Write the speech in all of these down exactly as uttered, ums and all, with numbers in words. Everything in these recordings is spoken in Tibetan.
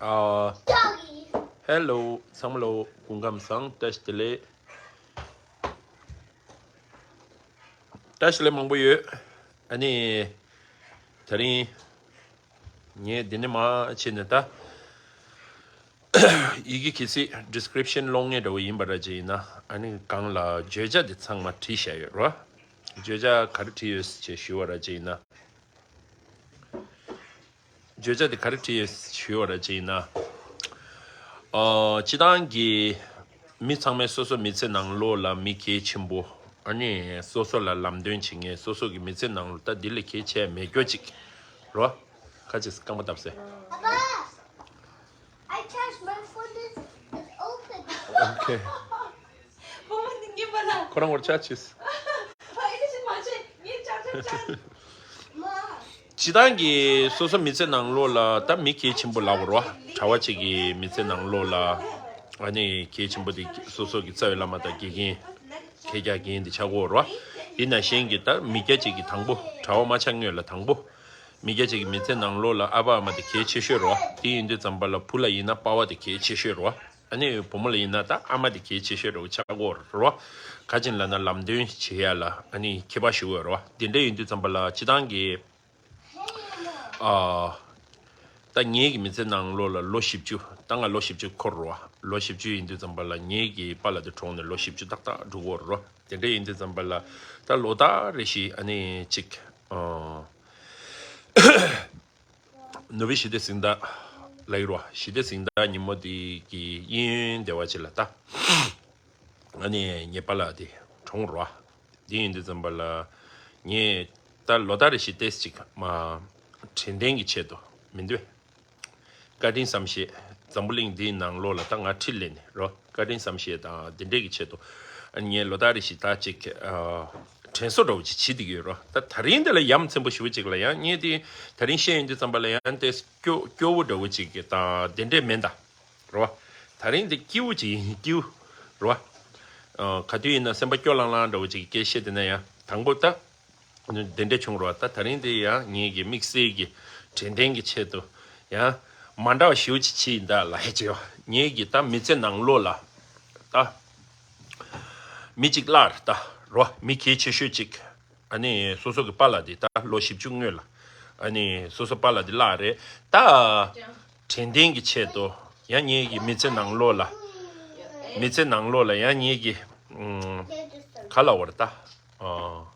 ཨ། Doggy. Hello ཚང་མ་ལོ་སྐུ་ཁམས་བཟང་། བཀྲ་ཤིས་བདེ་ལེགས། བཀྲ་ཤིས་བདེ་ལེགས་མང་པོ་ཡོད། ཨ་ནི། དེ་རིང་། ངས་འདི་ནས་མར་ཕྱིན་ནས་ད། ཡི་གེ་གལ་སྲིད་description ཀློག་མཁན་འདྲ་བོ་ཡིན་པ་ར་ཅིག་ཡིན་ན། ཨ་ནི་སྒང་ལ་བརྗོད་བྱ་འདི་ཚང་མ་བྲིས་བཞག་ཡོད་རོ། བརྗོད་བྱ་ག་རེ་བྲིས་ཡོད་ཅེས་ཞུ་བ་ར་ཅིག་ཡིན་ན། བརྗོད་བྱ་འདི་ག་རེ་བྲིས་ཡོད་ཞུ་བ་ར་ཅིག་ཡིན་ན། ཨ། སྤྱི་བཏང་གི་མི་ཚང་མས་སོ་སོ་མི་ཚེ་ནང་ལོགས་ལ་མི་གལ་ཆེན་པོ། ཨ་ནི་སོ་སོ་ལ་ལམ་སྟོན་བྱེད་མཁན། སོ་སོ་གི་མི་ཚེ་ནང་ལོགས་ད་འདི་ལས་གལ་ཆེ་མེད་རྒྱུ་ཅིག་རོ། ཁ་ཅིག་རྐང་པ་བཏབ་སེ། Papa, I charge my phone. This is open. Okay. ཁོ་རང་ངོར་ཆ་ཆིས། སྤྱི་བཏང་གི་སོ་སོ་མི་ཚེ་ནང་ལོགས་ལ་ད་མི་གལ་ཆེན་པོ་ལབ་རོ། གྲྭ་བ་གཅིག་གི་མི་ཚེ་ནང་ལོགས་ལ་ཨ་ནི་གལ་ཆེན་པོ་དེ་སོ་སོ་གི་རྩ་བའི་བླ་མ་དང་དགེ་རྒན་ཁྱེད་ཅག་རྒན་དེ་ཆགས་ཀྱི་ཡོད་རེད་བ། དེ་ནང་བཞིན་གྱི་ད་མི་སྐྱ་གཅིག་གི་དང་པོ་གྲྭ་བ་མ་ཆགས་སྔོན་ལ་དང་པོ་མི་སྐྱ་གཅིག་གི་མི་ཚེ་ནང་ལོགས་ལ་ཨ་ཕ་ཨ་མ་དེ་གལ་ཆེ་ཤོས་རེད་བ། དེ་ཡིན་དུས་ཙམ་པ་ལ་བུ་ལ་ཡིན་ན་པ་ཕ་དེ་གལ་ཆེ་ཤོས་རེད་བ། ཨ་ནི་བུ་མོ་ལ་ཡིན་ན་ད་ཨ་མ་དེ་གལ་ཆེ་ཤོས་རེད་བ་ཆགས་ཀྱི་ཡོད་རེད་བ། ག་ཅིག་ལབ་ན་ལམ་སྟོན་བྱེད་ཡ་ལ་ཨ་ནི་ཁྱད་པར་ཞུ་གི་ཡོད་རེད་བ། དེ་འདྲ་ཡིན་དུས་ཙམ་པ་ལ་སྤྱི་བཏང་གི་ཨ། ད་ངེད་ཀྱི་མི་ཚེ་ནང་ལོགས་ལ་ལོ་བཞི་བཅུ། ད་ང་ལོ་བཞི་བཅུ་འཁོར་རོ། ལོ་བཞི་བཅུ་ཡིན་དུས་ཙམ་པ་ལ་ངེད་ཀྱི་པཱ་ལགས་དེ་གྲོངས་ནས་ལོ་བཞི་བཅུ་ཏག་ཏག་འགྲོ་གི་ཡོད་རེད། དེ་འདྲ་ཡིན་དུས་ཙམ་པ་ལ་ད་ལོ་ལྟར་རེ་བཞིན་ཨ་ནི་ཅིག་ཨ། ནོ་བྷེལ་ཞི་བདེ་གཟེངས་རྟགས་ལབ་ཀྱི་རེད་བ། ཞི་བདེ་གཟེངས་རྟགས་ཉིན་མོ་དེ་གི་གཡས་གཡོན་སྡེ་བ་ཅིག་ལ་ད། ཨ་ནི་ངའི་པཱ་ལགས་དེ་གྲོངས་རོ། དེ་ཡིན་དུས་ཙམ་པ་ལ་ངས་ད་ལོ་ལྟར་རེ་བཞིན་ཏོག་ཙམ་ཅིག་མ། དྲན་རྟེན་གྱི་ཆེད་དུ་མི་འདུག་གས། བཀའ་དྲིན་བསམ་ཤེས། འཛམ་བུ་གླིང་འདིའི་ནང་ལོགས་ལ་ད་ང་ཁྲིད་ལས་ནས་རོ། བཀའ་དྲིན་བསམ་ཤེས་དང་དེ་འདྲས་ཀྱི་ཆེད་དུ། ཨ་ནི་ངས་ལོ་ལྟར་རེ་བཞིན་ད་ཅིག་ཨ། དྲན་གསོ་འདྲ་བོ་ཅིག་བྱེད་བསྡད་ཀྱི་ཡོད་རོ། ད་དེ་རིང་འདི་ལ་ཡ་མཚན་པོ་ཞེ་པོ་ཅིག་ལ་ཡང་ངས་དེ་དེ་རིང་བཤད་ཡོང་དུས་ཙམ་པ་ལ་ཡང་དེ་སྐྱོ་སྐྱོ་བོ་འདྲ་བོ་ཅིག་གི་དང་དེ་འདྲས་མིན་ད། རེད་བ། དེ་རིང་འདི་སྐྱིད་པོ་ཅིག་ཡིན། སྐྱིད་པོ། རེད་བ། ཨ། ག་དུས་ཡིན་ན་སེམས་པ་སྐྱོ་ལང་ལང་འདྲ་བོ་ཅིག་གི་སྐད་བཤད་དེ་ན་ཡང་དང་པོ་ད། དེ་འདྲ་བྱུང་རེད་བ། ད་དེ་རིང་འདི་ཡང་ངེད་ཀྱི་དམིགས་བསལ་གྱི་དྲན་རྟེན་གྱི་ཆེད་དུ་ཡང་མ་འདྲ་བ་ཞེ་པོ་ཅིག་བྱས་ཡིན་ད་ལ་ཧེ་བྱས་བ། ངེད་ཀྱི་ད་མི་ཚེ་ནང་ལོགས་ལ་ད་མི་གཅིག་བརླགས་རེད་ད། རེད་བ། མི་གལ་ཆེ་ཤོས་ཅིག་ཨ་ནི་སོ་སོ་གི་པཱ་ལགས་དེ་ད་ལོ་བཞི་བཅུ་སྔོན་ལ་ཨ་ནི་སོ་སོ་པཱ་ལགས་དེ་བརླགས་རེད་ད། དྲན་རྟེན་གྱི་ཆེད་དུ་ཡང་ངེད་ཀྱི་མི་ཚེ་ནང་ལོགས་ལ། མི་ཚེ་ནང་ལོགས་ལ་ཡང་ངེད་ཀྱི་ཨུམ། ག་ལབ་དགོས་རེད་ད། ཨ།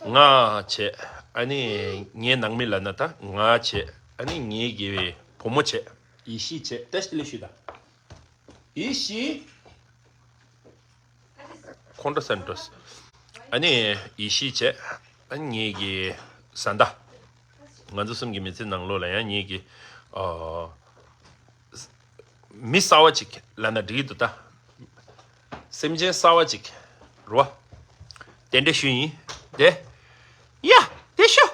ང་བྱས། ཨ་ནི་ངའི་ནང་མི་ལབ་ན་ད་ང་བྱས། ཨ་ནི་ངེད་ཀྱི་བུ་མོ་བྱས། ཡེ་ཤེས་བྱས། བཀྲ་ཤིས་བདེ་ལེགས་ཞུས་ད། ཡེ་ཤེས། ཁོང་ཁྲོ་ཟ་འགྲོ། ཨ་ནི་ཡེ་ཤེས་བྱས། ཨ་ནི་ངེད་ཀྱི་བཟའ་ཟླ། ང་ཚོ་གསུམ་གྱི་མི་ཚེ་ནང་ལོགས་ལ་ཡང་ངེད་ཀྱི་ཨ། མི་གསར་བ་ཅིག་ལབ་ན་འགྲིག་གི་འདུག་ད། སེམས་ཅན་གསར་བ་ཅིག་རེད་བ། དེ་འདྲ་ཞུ་ཡིན། དེ། ཡ། དེ་ཤོ།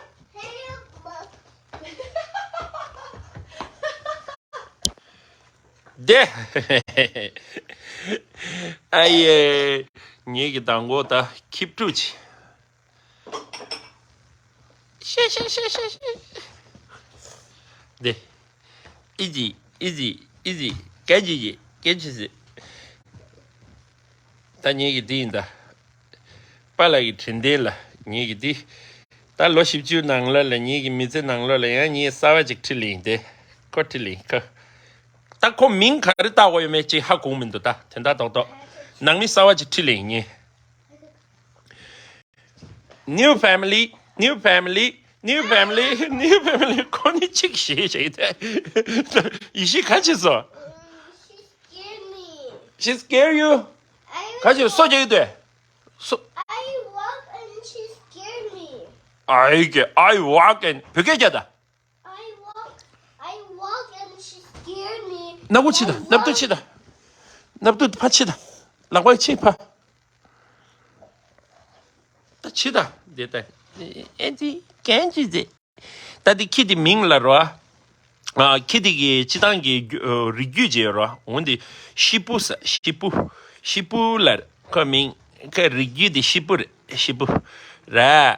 དེ། ཨ་ཡེ། ངེད་ཀྱི་མདང་དགོང་ད་ཁྱི་ཕྲུག་ཅིག་ཤེ་ཤེ་ཤེ་ཤེ་ཤེ། དེ། ཨི་ཛི། ཨི་ཛི། ཨི་ཛི། སྐད་ཅིག་ཅིག་སྐད་ཅིག་ཅིག་ད་ངེད་ཀྱི་དེ་ཡིན་ད། པཱ་ལགས་ཀྱི་དྲན་རྟེན་ལ་ངེད་ཀྱི་དེ། ད་ལོ་བཞི་བཅུ་ནང་ལོགས་ལ་ངེད་ཀྱི་མི་ཚེ་ནང་ལོགས་ལ་ཡང་ངས་གསར་བ་ཅིག་ཁྲིད་ལེན་དེ། ཁོ་ཁྲིད་ལེན་ཁོ། ད་ཁོ་མིང་ག་རེ་བཏགས་དགོས་ཡོད་མེད་ཅིག་ཧ་གོ་མི་འདུག་ད་དོན་དག་རྡོག་རྡོག་ནང་མི་གསར་བ་ཅིག་ཁྲིད་ལེན་ངས། New family, new family, new family, new family. ཁོ་ནི་གཅིག་ཞེས་བྱས་ཏེ། ཡེ་ཤེས་ག་ཅི་སོ། She scared me. She scare you? ག་ཅི་སོ་རྒྱག་གི་འདུག་སོ། I walk and she scared me. I get, I walk and བོད་སྐད་རྒྱག་ད། I walk, I walk and she scared me. སྣབས་ཁུང་ཕྱིས་ད། སྣབས་སྟུག་ཕྱིས་ད། སྣབས་སྟུག་ཕར་ཕྱིས་ད། ལག་པ་ཕྱིས་ཕར། ད་ཕྱིས་ད། དེ་ད། ཨེ་ཙི་གན་ཅི་ཟེ། ད་དེ་ཁྱི་དེ་མིང་ལ་རོ། ཨ། ཁྱི་དེ་གི་སྤྱི་བཏང་གི་རྒྱུ། རིགས་རྒྱུད་ཅིག་ཡོད་རོ། འོན་ཏེ་ཤི་པུ་ཟེར། ཤི་པུ། ཤི་པུ་ལ་ཁོ་མིང་ཁོ་རིགས་རྒྱུད་དེ་ཤི་པུ་རེད། ཤི་པུ་རེད།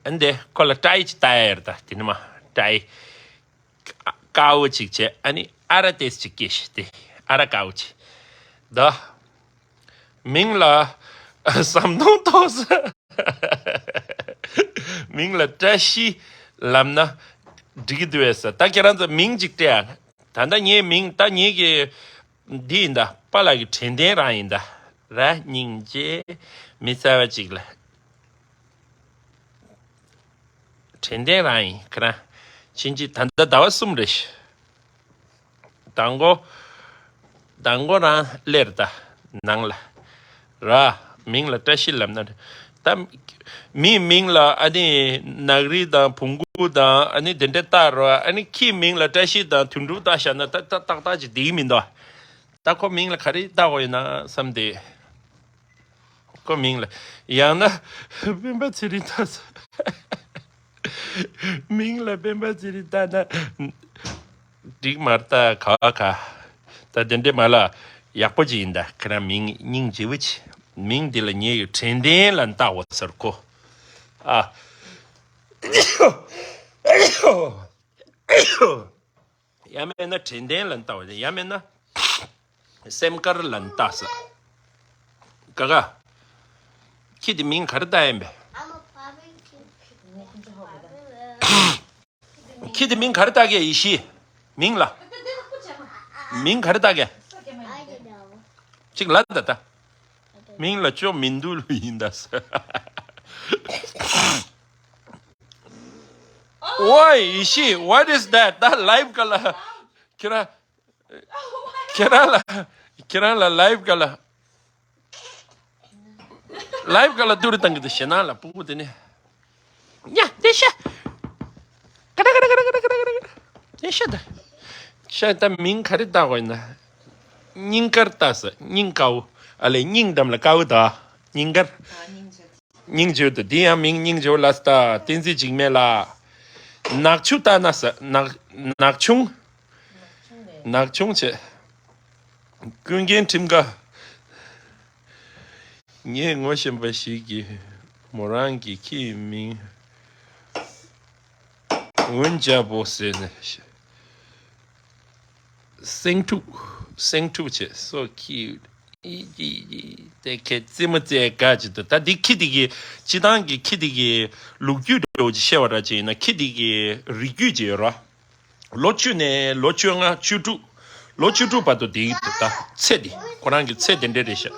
ཨ་ནི་དེ་ཁོ་ལ་ཏྲའི་ཅིག་བཏགས་ཡ་རེད་ད། དེ་ནི་མ་ཏྲའི། དཀར་པོ་ཅིག་བྱས། ཨ་ནི་ ཨ་ར་ཏེས་ཅིག་སྐྱེས་ཤི་སྟེ། ཨ་ར་དཀའ་བོ་ཆེ། ད། མིང་ལ་ཟམ་གདོང་ཐོགས། མིང་ལ་བཀྲ་ཤིས་ལབ་ན་འགྲིག་གི་འདུག་བས་ཟེར། ད་ཁྱེད་རང་ཚོ་མིང་ཅིག་སྤྲད་ཨ། ད་ལྟ་ངའི་མིང་ད་ངེད་ཀྱི་འདི་ཡིན་ད། པཱ་ལགས་ཀྱི་དྲན་རྟེན་རང་ཡིན་ད། ར་སྙིང་རྗེ་མི་གསལ་བ་ཅིག་ལ། དྲན་རྟེན་རང་ཡིན་ཁྱེད་རང་། ཕྱིན་ཆད་ད་ལྟ་ཟླ་བ་གསུམ་རེད་ཤག་དང་པོ། དང་པོ་རང་སླེབས་ད་ནང་ལ། ར། མིང་ལ་བཀྲ་ཤིས་ལབ་ན་རེད། ད་མིའི་མིང་ལ་ཨ་ནི་ནག་རིལ་དང་བོང་གུ་དང་ཨ་ནི་དེ་འདྲ་བཏགས་རོགས། ཨ་ནི་ཁྱིའི་མིང་ལ་བཀྲ་ཤིས་དང་དོན་གྲུབ་བཏགས་བཞག་ན་ད་ད་ཏག་ཏག་ཅིག་བསྡད་ཀྱི་མི་འདུག་ད་ཁོ་མིང་ལ་ག་རེ་བཏགས་དགོས་ཡོད་ན་བསམ་སྟེ། ཁོ་མིང་ལ། ཡང་ན་སྤེན་པ་ཚེ་རིང་བཏགས། མིང་ལ་སྤེན་པ་ཚེ་རིང་བཏགས་ན་འགྲིག་མ་རེད་ད། ག་ག་ད་དེ་འདྲས་མ་ལ་ཡག་པོ་ཅིག་ཡིན་ད། ཁྱེད་རང་མིང་སྙིང་རྗེ་པོ་ཆེ། མིང་འདི་ལ་ངེད་ཀྱི་དྲན་རྟེན་ལ་བཏགས་འོ་ཟེར་ཁོ། ཨ། ཡང་མིན་ན་དྲན་རྟེན་ལ་བཏགས་པ་ཡང་མིན་ན་སེམས་དཀར་ལ་བཏགས་ས། ག་ག་ཁྱི་དེ་མིང་ག་རེ་བཏགས་ཡིན་པས། ཁྱི་དེ་མིང་ག་རེ་བཏགས་གས་ཡེ་ཤེས། མིང་ལ། མིང་ག་རེ་བཏགས་གས། གཅིག་ལ་ད་ད། མིང་ལ་ཅོ་མིན་འདུག་ལུ་ཡིན་ད་ས། ཨོའི་ཡེ་ཤེས། What is that? ད་ལའིབ་ག་ལ། ཁྱེད་རང་། ཁྱེད་རང་ལ། ཁྱེད་རང་ལ་ལའིབ་ག་ལ། ལའིབ་ག་ལ་ཏུ་རི་བཏང་གི་འདུག་ཞེ་ནང་ལ་སྤུ་གུ་དེ་ནི། ཡ་དེ་ཤ། ཀ་ཀ་ཀ། དེ་ཤ་ད། ཤ་ད་མིང་ག་རེ་བཏགས་དགོས་ན། སྙིང་དཀར་བཏགས་ས། སྙིང་དཀར་བོ། ཨ་ལས་སྙིང་འགྲམ་ལ་དཀར་བོ་ད། སྙིང་དཀར། སྙིང་རྗེ་དུ་དེ་ཡང་མིང་སྙིང་རྗེ་ལ་ལྟ་བསྟན་འཛིན་འཇིགས་མེད་ལ། ནག་ཆུ་ལྟ་ན་ས་ནག་ནག་ཆུང་། ནག་ཆུང་བྱས། ཀུན་མཁྱེན་ཁྲིམས་དགའ། ངས་ངོ་ཤེས་པ་ཞིག་གིས་མོ་རང་གི་ཁྱིའི་མིང་འོན་ཅག་པོ་ཟེར་ནས། སེང་ཕྲུག་སེང་ཕྲུག་བྱས་so cute། ཨི་ཨི་ཨི། དེ་ཁྱེད་རྩེད་མོ་རྩེ་དགའ་ཅིག་འདུག་ད་འདི་ཁྱི་དེ་གི་སྤྱི་བཏང་གི་ཁྱི་དེ་གི་ལོ་རྒྱུས་འདྲ་བོ་ཅིག་བཤད་པ་འདྲ་ཅིག་ཡིན་ན། ཁྱི་དེ་གི་རིགས་རྒྱུད་ཅིག་ཡོད་ར། ལོ་བཅུ་ནས་ལོ་བཅོ་ལྔ་བཅུ་དྲུག་ལོ་བཅུ་དྲུག་བར་དུ་བསྡད་ཀྱི་འདུག་ད་ཚེ་འདི་ཁོ་རང་གི་ཚེ་དེ་འདྲ་རེད་ཤག་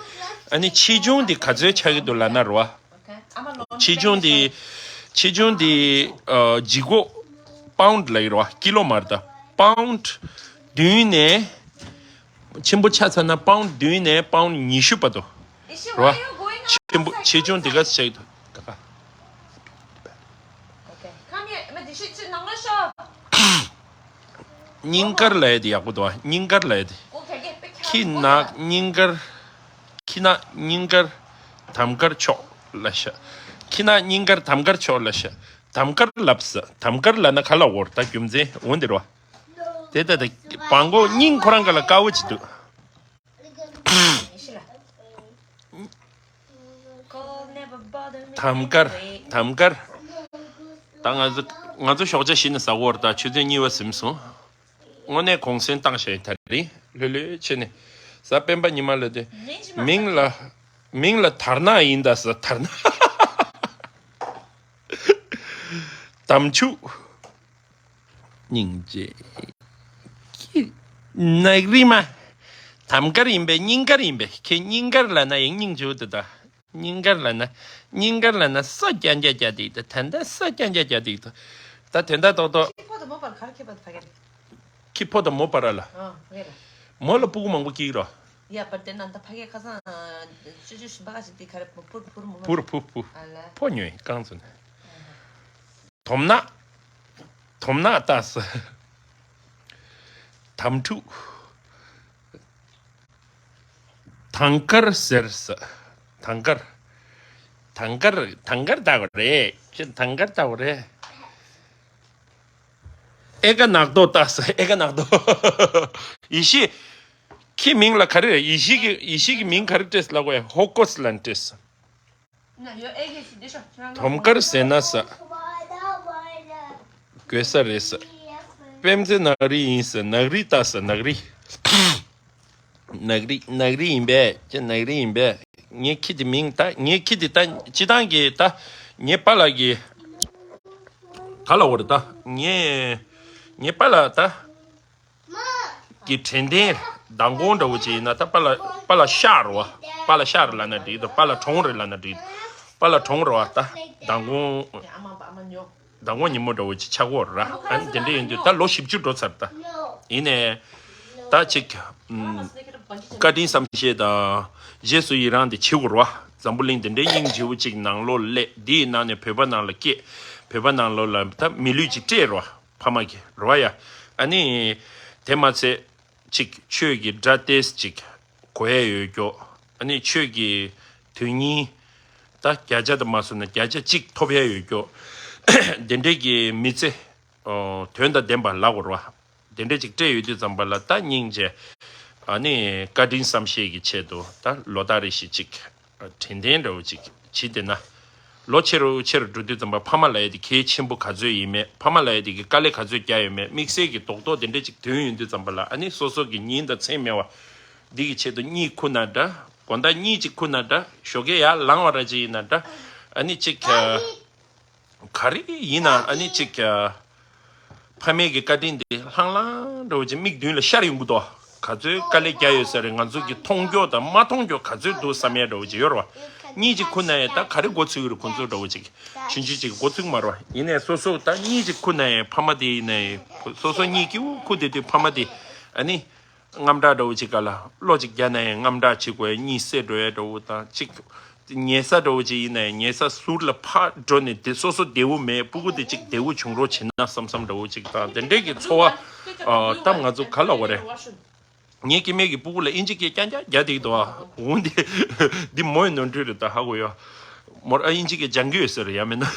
ཨ་ནི་ཆེ་ཆུང་འདི་ག་ཚོད་ཆགས་ཀྱི་འདུག་ལབ་ན་རེད་བ། ཆེ་ཆུང་འདི། ཆེ་ཆུང་འདི། ཨ། ལྗིད་ཁོག་པའུན་ཌི་ལབ་ཀྱི་རེད་བ། ཀི་ལོ་མ་རེད་ད། པའུན་ཌི་བདུན་ནས། ཆེན་པོ་ཆ་ཚང་ན་པའུན་ཌི་བདུན་ནས་པའུན་ཌི་ཉི་ཤུ་བར་དུ་རེད་བ། ཆེན་པོ་ཆེ་ཆུང་འདི་ག་ཚོད་ཆགས་ཀྱི་འདུག་ད་ག་སྙིང་དཀར་ལབ་ཡ་དེ་ཡག་པོ་འདུག་ཨ། སྙིང་དཀར་ལབ་ཡ་དེ། ཁྱི་ནག་སྙིང་དཀར། ཁྱི་ནག་སྙིང་དཀར། དམ་དཀར་ཕྱོགས་ལབ་ཤག་ཁྱི་ནག་སྙིང་དཀར་དམ་དཀར་ཕྱོགས་ལབ་ཤག་དམ་དཀར་ལབ་ས། དམ་དཀར་ལབ་ན་ག་ལབ་དགོས་རེད་ད། རྒྱུ་མཚན་འོ་འདི་རེད་བ། དེ་ལྟ་སྟེ་བང་གོ་སྙིང་ཁོ་རང་ག་ལ་དཀར་བོ་ཅིག་འདུག་དམ་དཀར། དམ་དཀར། ད་ང་ཚོ་ང་ཚོ་ཞོགས་ཇ་ཞིག་ནས་ཟ་གི་ཡོད་རེད་ད། ཆུ་ཚོད་གཉིས་པ་ཟིན་སོང་། དངོས་གནས་གུང་སེང་བཏང་བཞག་ཡིན་ད་རིང་ལྷོད་ལྷོད་བྱས་ནས་ཟ། སྤེན་པ་ཉི་མ་ལ་དེ་མིང་ལ་མིང་ལ་དར་ནག་ཡིན་ད་ཟེར། དར་ནག་དམ་ཆུ། སྙིང་རྗེ། ཁྱི་ནག་རིལ་མ། དམ་དཀར་ཡིན་པས་སྙིང་དཀར་ཡིན་པས། ཁྱེད་སྙིང་དཀར་ལབ་ན་ཡང་སྙིང་རྗེ་པོ་འདུག་ད། སྙིང་དཀར་ལབ་ན། སྙིང་དཀར་ལབ་ན་སོ་རྐྱང་རྐྱང་རྐྱང་འདུག་ད། ད་ལྟ་སོ་རྐྱང་རྐྱང་རྐྱང་འདུག་ད། ད་དེ་འདྲ་ཏོག་ཏོག་ཁྱི་ཕོ་དང་མོ་བར་ག་རེ་ཁྱད་པར་འདུག་ཕ་གི་ལ། ཁྱི་ཕོ་དང་མོ་བར་ལ། ཨ་ཕ་གི་ལ། མོ་ལ་སྤུ་གུ་མང་པོ་སྐྱེ་གི་རེད། ཡ་བར་དེ་ན་ད་ཕ་གི་ཁ་སང་ཅོ་ཅོ་ཞིམ་པ་ག་ཞིག་དེ་ག་རེ་བུར་བུར་མོ་མ། བུར་བུ་བུ། ཨ་ལ། ཕོ་ཉོས་རྐང་བཙུགས་ནས། དོམ་ནག་དོམ་ནག་ལྟ་ས། དམ་ཕྲུག་དང་དཀར་ཟེར་ས། དང་དཀར། དང་དཀར་དང་དཀར་ལྟ་དགོས་རེད། ཁྱེད་དང་དཀར་ལྟ་དགོས་རེད། ཨེ་ཀ་ནག་རྡོ་ལྟ་ས། ཨེ་ཀ་ནག་རྡོ། ཡེ་ཤེས། ཁྱི་མིང་ལ་ག་རེ་རེད། ཡེ་ཤེས་ཀྱི་ཡེ་ཤེས་ཀྱི་མིང་ག་རེ་སྤྲད་ལབ་དགོས་ཡ། ཧོ་ཀོས་ལབ་སྤྲད་ས། དོམ་དཀར་ཟེར་ན་ས། དགོས་ས་རེད་ས། པེམ་ཙེ་ནག་རི་ཡིན་ཟེར། ནག་རི་ལྟ་ཟེར། ནག་རི། ནག་རི་ནག་རི་ཡིན་པས། ཁྱེད་ནག་རི་ཡིན་པས། ངའི་ཁྱི་དེ་མིང་ད། ངའི་ཁྱི་དེ་ད་སྤྱི་བཏང་གི་ད་ངའི་པཱ་ལགས་ཀྱི་ག་ལ་འོ་རེད་ད། ངའི་ངའི་པཱ་ལགས་ད་ཀྱི་དྲན་རྟེན་མདང་དགོང་འདྲ་བོ་ཅིག་ཡིན་ན་ད་པཱ་ལགས་པཱ་ལགས་ཤག་རེད་བ། པཱ་ལགས་ཤག་རེད་ལབ་ན་འགྲིག་འདུག་པཱ་ལགས་གྲོངས་རེད་ལབ་ན་འགྲིག་འདུག་པཱ་ལགས་གྲོངས་རེད་བ། ད་མདང་དགོང་མདང་དགོང་ཉིན་མོ་འདྲ་བོ་ཅིག་ཆགས་ཀྱི་ཡོད་རེད་ར། ཨ་ནི་དེ་འདྲ་ཡིན་དུས་ད་ལོ་བཞི་བཅུ་འགྲོ་ཚར་ད། ཡིན་ནའི་ད་ཅིག་ཨམ། བཀའ་དྲིན་བསམ་ཤེས་དང་རྗེས་སུ་ཡི་རང་དེ་བྱེད་དགོས་རེད་བ། འཛམ་བུ་གླིང་དེ་འདྲའི་སྙིང་རྗེ་བོ་ཅིག་ནང་ལོགས་སླེབས། འདིའི་ནང་ནས་བོད་པ་ནང་ལ་སྐྱེས། བོད་པ་ནང་ལོགས་ལ་ད་མི་ལུས་ཅིག་སྤྲད་རེད་བ། ཕ་མ་གི་རེད་བ་ཡ། ཨ་ནི་དེ་མ་ཚད་ཅིག་ཆོས་ཀྱི་སྒྲ་ཏོག་ཙམ་ཅིག་གོ་ཡ་ཡོད་ཀྱོག་ཨ་ནི་ཆོས་ཀྱི་དོན་སྙིང་ད་བརྒྱ་ཆ་དུ་མ་སོང་ན་བརྒྱ་ཆ་གཅིག་ཐོབ་ཡ་ཡོད་ཀྱོག་དེ་འདྲའི་གི་མི་ཚེ་ཨོ་དོན་དང་ལྡན་པ་ལབ་དགོས་རེད་བ། དེ་འདྲ་ཅིག་སྤྲད་ཡོད་དུས་ཙམ་པ་ལ་ད་སྙིང་རྗེ། ཨ་ནི་བཀའ་དྲིན་བསམ་ཤེས་ཀྱི་ཆེད་དུ་ད་ལོ་ལྟར་རེ་བཞིན་ཅིག་དྲན་རྟེན་འདྲ་བོ་ཅིག་བྱེད་བསྡད་ན། ལོ་ཆེ་རུ་ཆེ་རུ་འགྲོ་དུས་ཙམ་པ་ཕ་མ་ལབ་ཡ་དེ་གལ་ཆེན་པོ་ག་ཚོད་ཡིན་མེད། ཕ་མ་ལབ་ཡ་དེ་གི་དཀའ་ལས་ག་ཚོད་བརྒྱབ་ཡོད་མེད། དམིགས་བསལ་གྱི་རྡོག་རྡོག་དེ་འདྲ་ཅིག་ཐོན་ཡོང་དུས་ཙམ་པ་ལ་ཨ་ནི་སོ་སོ་གི་ཉིན་དང་མཚན་མེད་པ་འདི་གི་ཆེད་དུ་གཉིད་ཁུག་ན་འདྲ། དགོང་དག་གཉིད་ཅིག་ཁུག་ན་འདྲ། ཞོགས་ཀས་ཡར་ལངས་པ་ར་ཅིག་ཡིན་ན་འདྲ། ཨ་ནི་ཅིག་ག་རེ་ཡིན་ན་ཨ་ནི་ཅིག་ཕ་མའི་གི་བཀའ་དྲིན་དེ་ལྷང་ལྷང་འདྲ་བོ་ཅིག་མིག་མདུན་ལ་ཤར་ཡོང་གི་འདུག་ག་ཚོད་དཀའ་ལས་བརྒྱབ་ཡོད་ས་རེད། ང་ཚོ་གི་མཐོང་རྒྱུ་དང་མ་མཐོང་རྒྱུ་ག་ཚོད་འདུག་བསམ་ཡ་འདྲ་བོ་ཅིག་ཡོད་རེད་བ། གཉིད་ཅིག་ཁུག་ན་ཡང་ད་ག་རེ་འགོ་ཚུགས་ཀྱི་རེད་ཁོང་ཚོ་འདྲ་བོ་ཅིག་ཆུང་ཆུང་ཅིག་འགོ་ཚུགས་མ་རེད་བ། ཡིན་ནའི་སོ་སོ་ད་གཉིད་ཅིག་ཁུག་ན་ཡང་ཕ་མ་དེ་ཡིན་ནའི་སོ་སོ་གཉིད་སྐྱིད་པོ་ཁུག་བསྡད་དུས་ཕ་མ་དེ་ཨ་ནི། དངངས་སྐྲག་འདྲ་བོ་ཅིག་ག་ལ་གློ་ཅིག་རྒྱག་ན་ཡང་དངངས་སྐྲག་བྱེད་དགོས། གཉིད་སད་འགྲོ་ཡ་འདྲ་བོ་དང་ཅིག་ཉལ་ས་འདྲ་བོ་ཅིག་ཡིན་ན་ཡང་ཉལ་ས་ཟུར་ལ་ཕར་འགྲོ་ནས་དེ་སོ་སོ་བདེ་བོ་མེད། སྤུ་གུ་དེ་ཅིག་བདེ་བོ་བྱུང་རོགས་བྱེད་ན་བསམ་བསམ་འདྲ་བོ་ཅིག་དང་དེ་འདྲའི་གི་ཚོར་བ་ཨ་ད་ང་ཚོ་ག་ལ་འོ་རེད། ངའི་སྐྱེ་དམན་གྱི་སྤུ་གུ་ལ་ཨིན་ཇི་སྐད་རྐྱང་རྐྱང་རྒྱག་བསྡད་ཀྱི་འདུག་ཨ། འོ་འདི་འདི་མོའི་ནོར་འཁྲུལ་རེད་ད་ཧ་གོ་ཡ། མོར་ཨ་ཨིན་ཇི་སྐད་སྦྱང་གི་ཡོད་ས་རེད་ཡ་མིན་ན།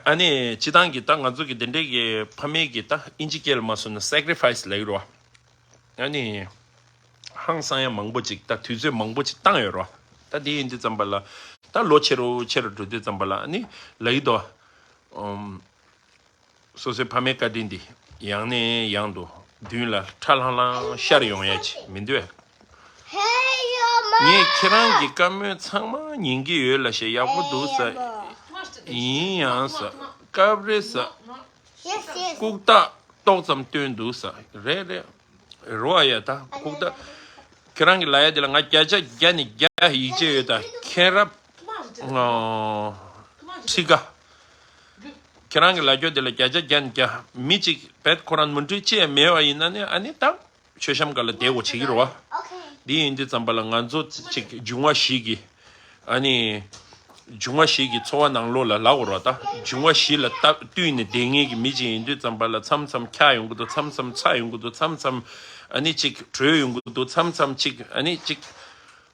ཨ་ནི་སྤྱི་བཏང་གི་ད་ང་ཚོ་གི་དེ་འདྲའི་གི་ཕ་མེས་ཀྱི་ད་ཨིན་ཇི་སྐད་ལ་མ་སོང་ན་སེག་རི་ཕའི་སི་ལབ་ཀྱི་རེད་བ། ཨ་ནི་ཧང་སང་ཡ་མང་པོ་ཅིག་ད་དུས་ཚོད་མང་པོ་ཅིག་བཏང་ཡོད་རེད་བ། ད་དེ་ཡིན་དུས་ཙམ་པ་ལ་ད་ལོ་ཆེ་རུ་ཆེ་རུ་འགྲོ་དུས་ཙམ་པ་ལ་ཨ་ནི་ལབ་ཀྱི་འདུག་བ། སོ་སོའི་ཕ་མའི་བཀའ་དྲིན་འདི་ཡང་ནས་ཡང་དུ་མདུན་ལ་ཁྲ་ལྷང་ལྷང་ཤར་ཡོང་ཡ་ཅིག་མི་འདུག་གས། ངས་ཁྱེད་རང་གི་བཀའ་མོལ་ཚང་མ་ཉན་གྱི་ཡོད་ལ་ཞེ་ཡག་པོ་འདུག་ས། ཡིན་ཡང་ས། སྐབས་རེ་ས། ལྐུགས་རྟགས་ཏོག་ཙམ་སྟོན་འདུག་ས། རེད་རེད། རོ་ཨ་ཡ་ད་ལྐུགས་རྟགས། ཁྱེད་རང་གི་ལ་ཡ་དེ་ལ་ང་བརྒྱ་ཆ་བརྒྱ་ནས་བརྒྱ་ཡིད་ཆེས་ཡོད་ད་མཁྱེན་རབ། ཁྲི་ཀ་ཁྱེད་རང་གི་ལ་རྒྱོ་དེ་ལ་བརྒྱ་ཆ་བརྒྱ་ནས་བརྒྱ། མི་གཅིག་བེད་ཁོ་རང་མུ་འབྲེལ་ཅི་ཡང་མེད་པ་ཡིན་ན་ནི་ཨ་ནི་ད་མཆོད་བཤམས་སྒང་ལ་བསྡད་དགོས་བྱེད་ཀྱི་རེད་བ། འདི་ཡིན་དུས་ཙམ་པ་ལ་ང་ཚོ་གཅིག་འབྱུང་བ་བཞི་གི་ཨ་ནི་འབྱུང་བ་བཞི་གི་འཚོ་བ་ནང་ལོགས་ལ་ལབ་དགོས་རེད་བ། ད་འབྱུང་བ་བཞི་ལ་ལྟ་བསྟུན་ནས་བསྡད་མཁན་གྱི་མི་གཅིག་ཡིན་དུས་ཙམ་པ་ལ་མཚམས་མཚམས་འཁྱག་ཡོང་གི་འདུག་མཚམས་མཚམས་ཚ་ཡོང་གི་འདུག་མཚམས་མཚམས་ཨ་ནི་གཅིག་དྲོད་ཡོང་གི་འདུག་མཚམས་མཚམས་གཅིག་ཨ་ནི་གཅིག་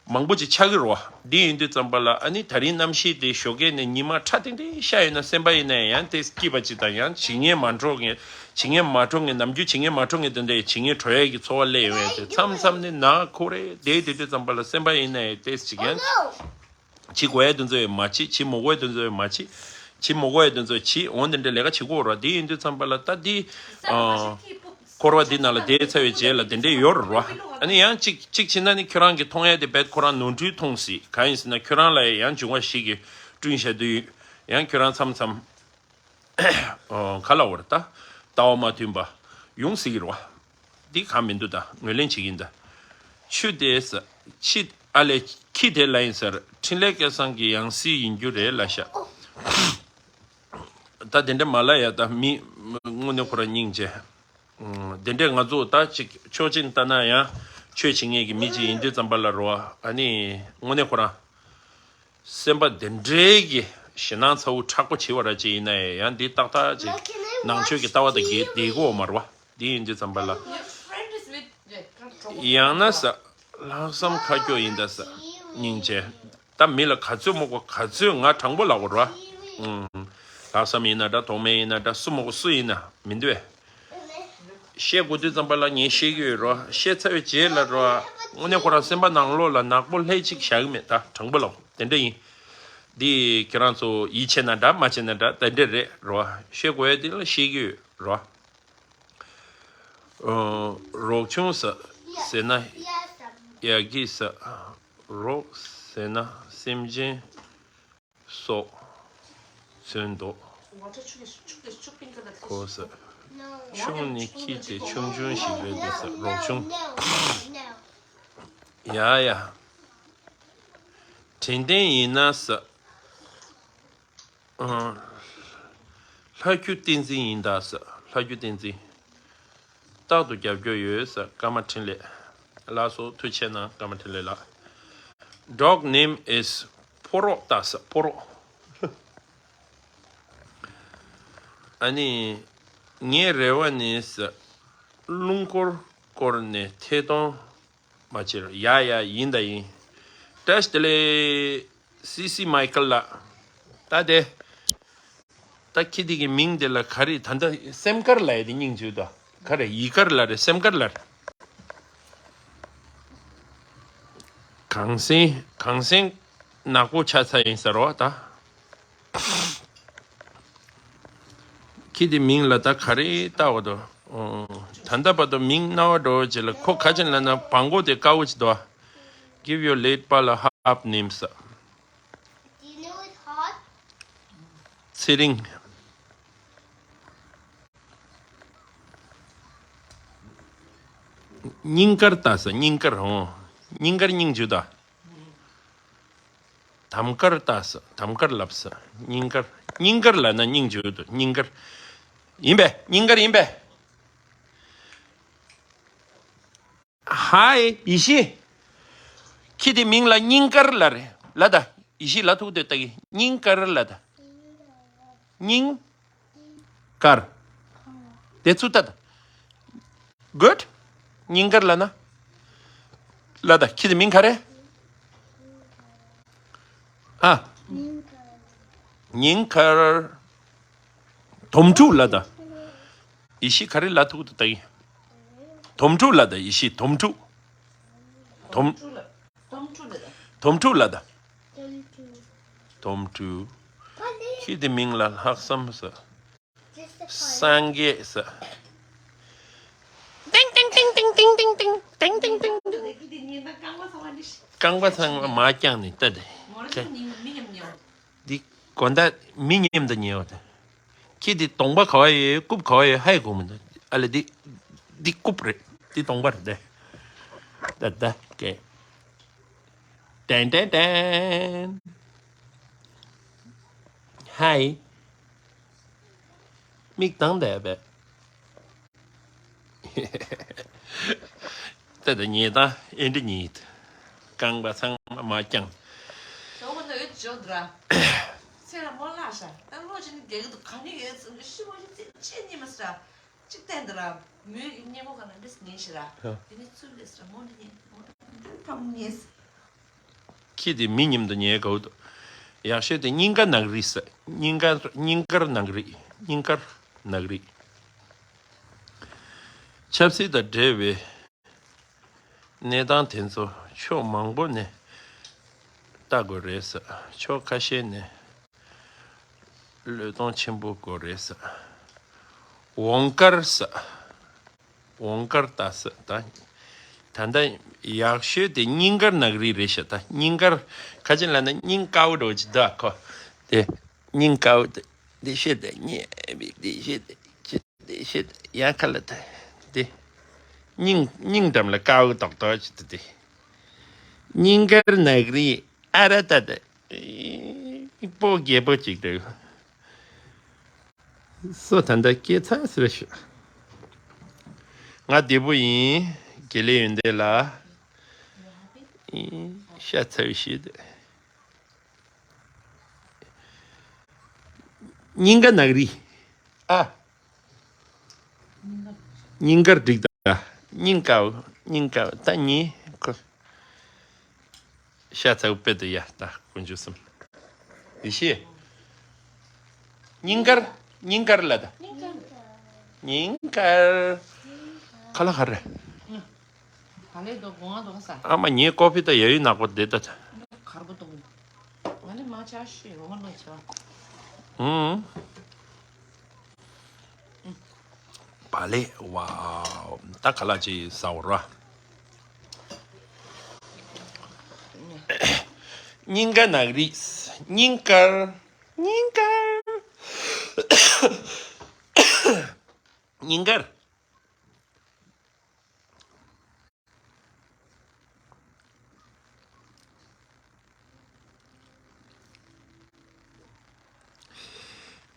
མང་པོ་ཅིག་ཆགས་ཀྱི་རེད་བ། འདི་ཡིན་དུས་ཙམ་པ་ལ་ཨ་ནི་ད་རིང་གནམ་གཤིས་དེ་ཞོགས་ཀས་ནས་ཉི་མ་ཁྲ་ཏིང་ཏིང་ཤར་ཡོད་ན་སེམས་པ་ཡིན་ན་ཡང་དེ་སྐྱིད་པ་ཅིག་དང་ཡང་བྱེད་ངན་མ་འགྲོ་ངེས་བྱེད་ངན་མ་འགྲོ་ངེས་ནམ་རྒྱུན་བྱེད་ངན་མ་འགྲོ་ངེས་དེ་འདྲའི་བྱེད་ངན་གྲོལ་ཡས་ཀྱི་ཚོར་བ་སླེབས་ཡོང་ཡས་དེ་མཚམས་མཚམས་ནས་ནག་ཁོ་རེ་བསྡད་དེ་དུས་ཙམ་པ་ལ་སེམས་པ་ཡིན་ན་ཡང་དེ་ཅིག་ཡང་བྱེད་དགོས་ཡས་དེ་ཚོ་ཡང་མ་བྱེད། བྱེད་མི་དགོས་ཡས་དེ་ཚོ་ཡང་མ་བྱེད། བྱེད་མི་དགོས་ཡས་དེ་ཚོ་བྱེད་འོང་དེ་འདྲའི་ལས་ཀ་བྱེད་དགོས་རེད་བ། དེ་ཡིན་དུས་ཙམ་པ་ལ་ད་འདི་ཨ། འཁོར་བ་འདི་ནང་ལ་བསྡད་ཚར་བའི་རྗེས་ལ་དེ་འདྲས་ཡོད་རེད་བ། ཨ་ནི་ཡང་གཅིག་གཅིག་བྱས་ན་ནི་ཁྱོད་རང་གི་མཐོང་ཡ་དེ་རྦད་ཁོ་རང་ནོར་འཁྲུལ་མཐོང་སྲིད། གང་ཡིན་ཟེར་ན་ཁྱོད་རང་ལ་ཡང་འབྱུང་བ་བཞི་གིས་བསྐྲུན་བཞག་དུས་ཡང་ཁྱོད་རང་མཚམས་མཚམས་ཨོ་ག་ལ་བར་ད་ལྟ་བ་མ་མཐུན་པ་ཡོང་སྲིད་ཀྱི་རེད་བ། འདི་གང་མི་འདུག་ད་ངོས་ལེན་བྱེད་ཀྱིན་ད། ཆུ་དེ་ས་ཁྱི་ཨ་ལས་ཁྱི་དེ་ལ་ཡིན་ཟེར། འཕྲིན་ལས་སྐལ་བཟང་གི་ཡང་སྲིད་ཡིན་རྒྱུ་རེད་ལ་ཤག་ད་དེ་འདྲ་མ་ལ་ཡ་ད་མི་དངོས་གནས་ཁོ་རང་སྙིང་རྗེ། དེ་འདྲས་ང་ཚོ་ད་ཅིག་ཕྱོགས་གཅིག་ལྟ་ན་ཡང་ཆོས་བྱེད་མཁན་གྱི་མི་ཅིག་ཡིན་དུས་ཙམ་པ་ལ་རོ་ཨ་ནི་དངོས་གནས་ཁོ་རང་སེམས་པ་དེ་འདྲའི་གི་ཞེད་སྣང་ཚ་བོ་མཁྲེགས་པོ་བྱེད་པ་ར་ཅིག་ཡིན་ན་ཡང་འདི་ཏག་ཏག་ཅིག་ནང་ཆོས་ཀྱི་ལྟ་བ་དང་འགལ་བསྡད་ཀྱི་ཡོད་མ་རེད་བ། འདི་ཡིན་དུས་ཙམ་པ་ལ་ཡང་ན་ས་ལྷག་བསམ་ཁ་སྐྱོ་ཡིན་ད་ས་སྙིང་རྗེ། ད་མི་ལ་ག་ཚོད་མོ་གོ་ག་ཚོད་ང་དྲང་པོ་ལབ་དགོས་རེད་བ། ལྷག་བསམ་ཡིན་ན་འདྲ་དོགས་མེད་ཡིན་ན་འདྲ་སུ་མོ་གོ་སུ་ཡིན་ན་མི་འདུག་བས། བཤད་དགོས་དུས་ཙམ་པ་ལ་ངས་བཤད་ཀྱི་ཡོད་རེད་བ། བཤད་ཚར་བའི་རྗེས་ལ་རེད་བ། དངོས་གནས་ཁོ་རང་སེམས་པ་ནང་ལོགས་ལ་ནག་པོ་ལྷད་ཅིག་བཞག་གི་མེད། ད་དྲང་པོ་ལབ་དེ་འདྲ་ཡིན། འདི་ཁྱེད་རང་ཚོ་ཡིད་ཆེས་ན་འདྲ་མ་ཆེས་ན་འདྲ་དེ་འདྲ་རེད་རོ། ཤེས་དགོས་ཡ་དེ་ལ་ཤེས་ཀྱི་ཡོད་རོ། ཨོ། རོགས་ཆུང་ཟེར་ཟེར་ན་ཡ་གི་ཟེར། རོགས་ཟེར་ན་སེམས་ཅན་སོགས་མཚོན་འདུག་གོ་ཟེར། ཆུང་ནི་ཁྱི་དེ་ཆུང་ཆུང་ཞིག་རེད་འདུག་ཟེར། རོགས་ཆུང་། ཡ་ཡ། དྲན་རྟེན་ཡིན་ན་ཟེར། ལྷ་ཁྱུ་བསྟན་འཛིན་ཡིན་ད་ཟེར། ལྷ་ཁྱུ་བསྟན་འཛིན། རྟག་ཏུ་རྒྱབ་སྐྱོར་ཡོད་ཟེར། ཀརྨ་འཕྲིན་ལས། ལགས་སོ། ཐུགས་རྗེ་གནང་། ཀརྨ་འཕྲིན་ལས་ལགས། Dog name is ཕོ་རོག་ད་ཟེར། ཕོ་རོག་ཨ་ནི། ངའི་རེ་བ་ནི་ཟེར། རླུང་འཁོར་སྐོར་ནས་ཐད་གཏོང་མ་བྱེད་རོགས། ཡ་ཡ། ཡིན་ད་ཡིན། བཀྲ་ཤིས་བདེ་ལེགས། སི་སི་མའི་ཀལ་ལགས། ད་དེ། ད་ཁྱི་དེ་གི་མིང་དེ་ལ་ག་རེ། ད་ལྟ་སེམས་དཀར་ལབ་ཡ་དེ་སྙིང་རྗེ་ད། ག་རེ། ཡིད་དཀར་ལབ་རེད། སེམས་དཀར་ལབ་རེད། གངས་སེང་། གངས་སེང་ནག་པོ་ཆགས་ཚར་ཡིན་ཟེར་བ་ད། ཁྱི་དེ་མིང་ལ་ད་ག་རེ་བཏགས་པ་དོ། ཨོ། ད་ལྟ་བར་དུ་མིང་རྣ་བ་འགྲོ་བ་ཅིག་ལ་ཁོ་ག་ཅིག་ལབ་ན་བང་གོ་དེ་དཀར་པོ་ཅིག་འདུག Give your late པ་ལ་ཧབ་ནེམ་ཟེར། Do you know it's hot? ཚེ་རིང་། སྙིང་དཀར་ད་ཟེར། སྙིང་དཀར། ཨོ། སྙིང་དཀར་སྙིང་རྗེ་ད། དམ་དཀར་ད་ཟེར། དམ་དཀར་ལབ་ཟེར། སྙིང་དཀར། སྙིང་དཀར་ལབ་ན་སྙིང་རྗེ་འདུག་སྙིང་དཀར། ཡིན་པས། སྙིང་དཀར་ཡིན་པས། ཧའི་ཡེ་ཤེས། ཁྱི་དེ་མིང་ལ་སྙིང་དཀར་ལབ་རེད་ལབ་ད། ཡེ་ཤེས་ལབ་ཐུབ་འདོད་ལྟ་གི། སྙིང་དཀར་ལབ་ད། སྙིང་དཀར། དེ་ཚུར་ལྟ་ད། Good། སྙིང་དཀར་ལབ་ན། ལབ་ད། ཁྱི་དེ་མིང་ག་རེ། ཨ། སྙིང་དཀར། དོམ་ཕྲུག་ལབ་ད། ཡེ་ཤེས་ག་རེ་ལབ་ཐུབ་འདོད་ལྟ་གི། དོམ་ཕྲུག་ལབ་ད། ཡེ་ཤེས་དོམ་ཕྲུག་དོམ། དོམ་ཕྲུག་ལབ་ད། དོམ་ཕྲུག་ཁྱི་དེ་མིང་ལ་ལྷག་བསམ་ཟེར། སངས་རྒྱས་ཟེར། ཏིང་ཏིང་ཏིང་། རྐང་པ་ཚང་མ་མར་བརྐྱངས་ནས་ལྟ་དེ། འདི་དགོང་དག་མི་མཉམ་དུ་ཉལ་བ་དེ། ཁྱི་འདི་གདོང་པ་ག་བ་ཡོད། རྐུབ་ག་བ་ཡོད། ཧའི་གོ་མི་འདུག་ཨ་ལེ། འདི་འདི་རྐུབ་རེད། འདི་གདོང་པ་རེད་དེ། ད་ད་ཀེ། ཏན་ཏན་ཏན། ཧའི། མིག་གདངས་བསྡད་པས། ད་ལྟ་ཉལ་སྟངས་ཨེ་འདྲ་ཉལ་ཡོད། རྐང་པ་ཚང་མ་མར་བརྐྱངས། ཟོག་པོ་ནི་འོད་འཇོག་འདུག་ར། ཚེ་ལ་མོ་ལགས་ཤ། ད་ལོ་ཅི་ནི་རྒྱག་གི་འདུག་ག་ནི་ཡོད་ཚུལ་ཤི་མོ་ཤི་ཚེ་ཆེ་ཉི་མ་སི་ར། གཅིག་བསྟན་འདུག་ར། མོའི་གི་སྙེ་མོ་ག་ན་འདྲེས་ཉེ་ཤི་ར། ཨ། དེ་ནི་ཚུལ་ལས་སི་ར་མོ་འདི་ཉེ་མོ་འདི་ཕམ་ཉེ་སི། ཁྱི་དེ་མི་མཉམ་དུ་ཉལ་དགོས་འདུག་ཡག་ཤོས་དེ་སྙིང་ག་ནག་རིས་ཟེར། སྙིང་ག་སྙིང་དཀར་ནག་རིས། སྙིང་དཀར་ནག་རིས། ཆབ་སྲིད་དང་འབྲེལ་བའི་གནས་སྟངས་དེ་ཚོ་ཕྱོགས་མང་པོ་ནས་ལྟ་དགོས་རེད་ཟེར། ཕྱོགས་ཁ་ཤས་ནས་བློས་གཏོང་ཆེན་པོ་དགོས་རེད་ཟེར། འོང་དཀར་ཟེར། འོང་དཀར་ལྟ་ཟེར་ད། ད་ལྟ་ཡག་ཤོས་དེ་སྙིང་དཀར་ནག་རིས་རེད་ཤག་ད་སྙིང་དཀར་ཁ་ཅིག་ལབ་ན་སྙིང་དཀར་པོ་འདྲ་བོ་ཅིག་འདུག་ཨ། ཁོ་དེ་སྙིང་དཀར་པོ་དེ་འདི་ཤེས་དེ་ཉེ་བི་འདི་ཤེས་དེ་ཅི་འདི་ཤེས་དེ་ཡང་ཁ་ལ་དེ་དེ་སྙིང་སྙིང་འགྲམ་ལ་དཀར་པོ་ཏོག་ཏོག་ཅིག་འདུག་དེ། སྙིང་དཀར་ནག་རིས་ཨ་ར་ད་དེ་སྤོ་རྒྱལ་པོ་ཅིག་འདུག་སོ་ད་ལྟ་སྐྱེས་ཚར་ཟེར་ཞུ། ང་བདེ་པོ་ཡིན། དགེ་ལེགས་ཡོན་ཏན་ལགས། ཤ་ཚ་བའི་ཤེས་དེ། སྙིང་ག་ནག་རིས། ཨ། སྙིང་གར་འགྲིག་ད། སྙིང་ག་སྙིང་ག་ད་ཉིན་ཁོ། ཤ་ཚ་བའི་དཔེ་དེ་ཡ་ད་དཀོན་མཆོག་གསུམ། ཡེ་ཤེས། སྙིང་དཀར། སྙིང་དཀར་ལ་ད། སྙིང་དཀར། ཁ་ལག་ག་རེ། ག་ལེ་འདུག་དགོང་དག་ས། ཨ་མ་ངའི་ཀོ་ཕི་ད་ཡ་ཡུལ་ནག་པོ་དེ་ད། གར་པོ་འདུག་ང་ནི་ མ་ཆ་ཤི་འོ་ནོ་ཆ། ཨུམ། བ་ལེ། ཝའོ། ད་ག་ལ་ཅི་ཟ་འོ་ར། སྙིང་ག་ནག་རིས། སྙིང་དཀར། སྙིང་དཀར། སྙིང་དཀར།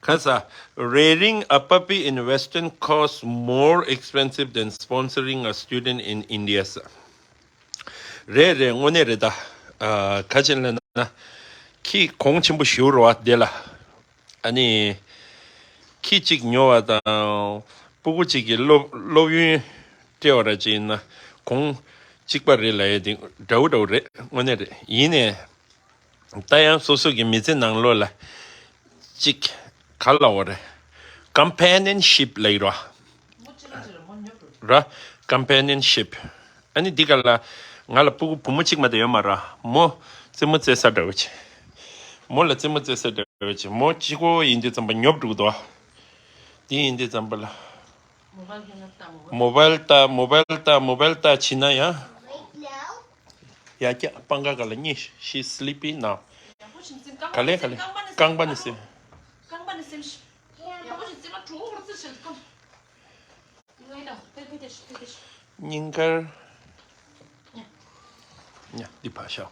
ཁ་ས། Rearing a puppy in Western costs more expensive than sponsoring a student in India ས། རེད་རེད། དངོས་གནས་རེད་ད། ཨ། ཁ་ཆེན་ལ་ན། ཁྱི་གོང་ཆེན་པོ་ཞུ་རོ་བ་དེ་ལ། ཨ་ནི། ཁྱི་གཅིག་ཉོ་བ་དང་། སྤུ་གུ་གཅིག་གི་སློབ་སློབ་ཡོན་སྤྲད་པ་ར་ཅིག་ཡིན་ན། གོང་གཅིག་པ་རེད་ལ་ཡ་དེ་འདྲ་བོ་འདྲ་བོ་རེད། དངོས་གནས་རེད། ཡིན་ནས། ད་ཡང་སོ་སོ་གི་མི་ཚེ་ནང་ལོགས་ལ་གཅིག་ག་ལ་འོ་རེད། Companionship ལ་ཡིན་རོ། ར། Companionship། ཨ་ནི་འདི་ག་ལ་ང་ལ་སྤུ་གུ་བུ་མོ་གཅིག་མ་གཏོགས་ཡོད་མ་ར། མོ་རྩེད་མོ་རྩེ་ས་འདྲ་བོ་ཅིག་མོ་ལ་རྩེད་མོ་རྩེ་ས་འདྲ་བོ་ཅིག་མོ་གཅིག་པོ་ཡིན་དུས་ཙམ་པ་ཉོབ་འགྲོ་གི་འདུག་འདི་ཡིན་དུས་ཙམ་པ་ལ། མོ་བལ་ལྟ། མོ་བལ་ལྟ། མོ་བལ་ལྟ། མོ་བལ་ལྟ་བྱེད་ན་ཡང་། ཡ་ཀྱ་སྤང་ཁ་ག་ལ་གཉིས། She's sleepy now. ག་ལེ་ག་ལེ། རྐང་པ་ནི་སེམས། རྐང་པ་ནི་སེམས། སྙིང་དཀར། ཉ་འདི་ཕར་བཞག་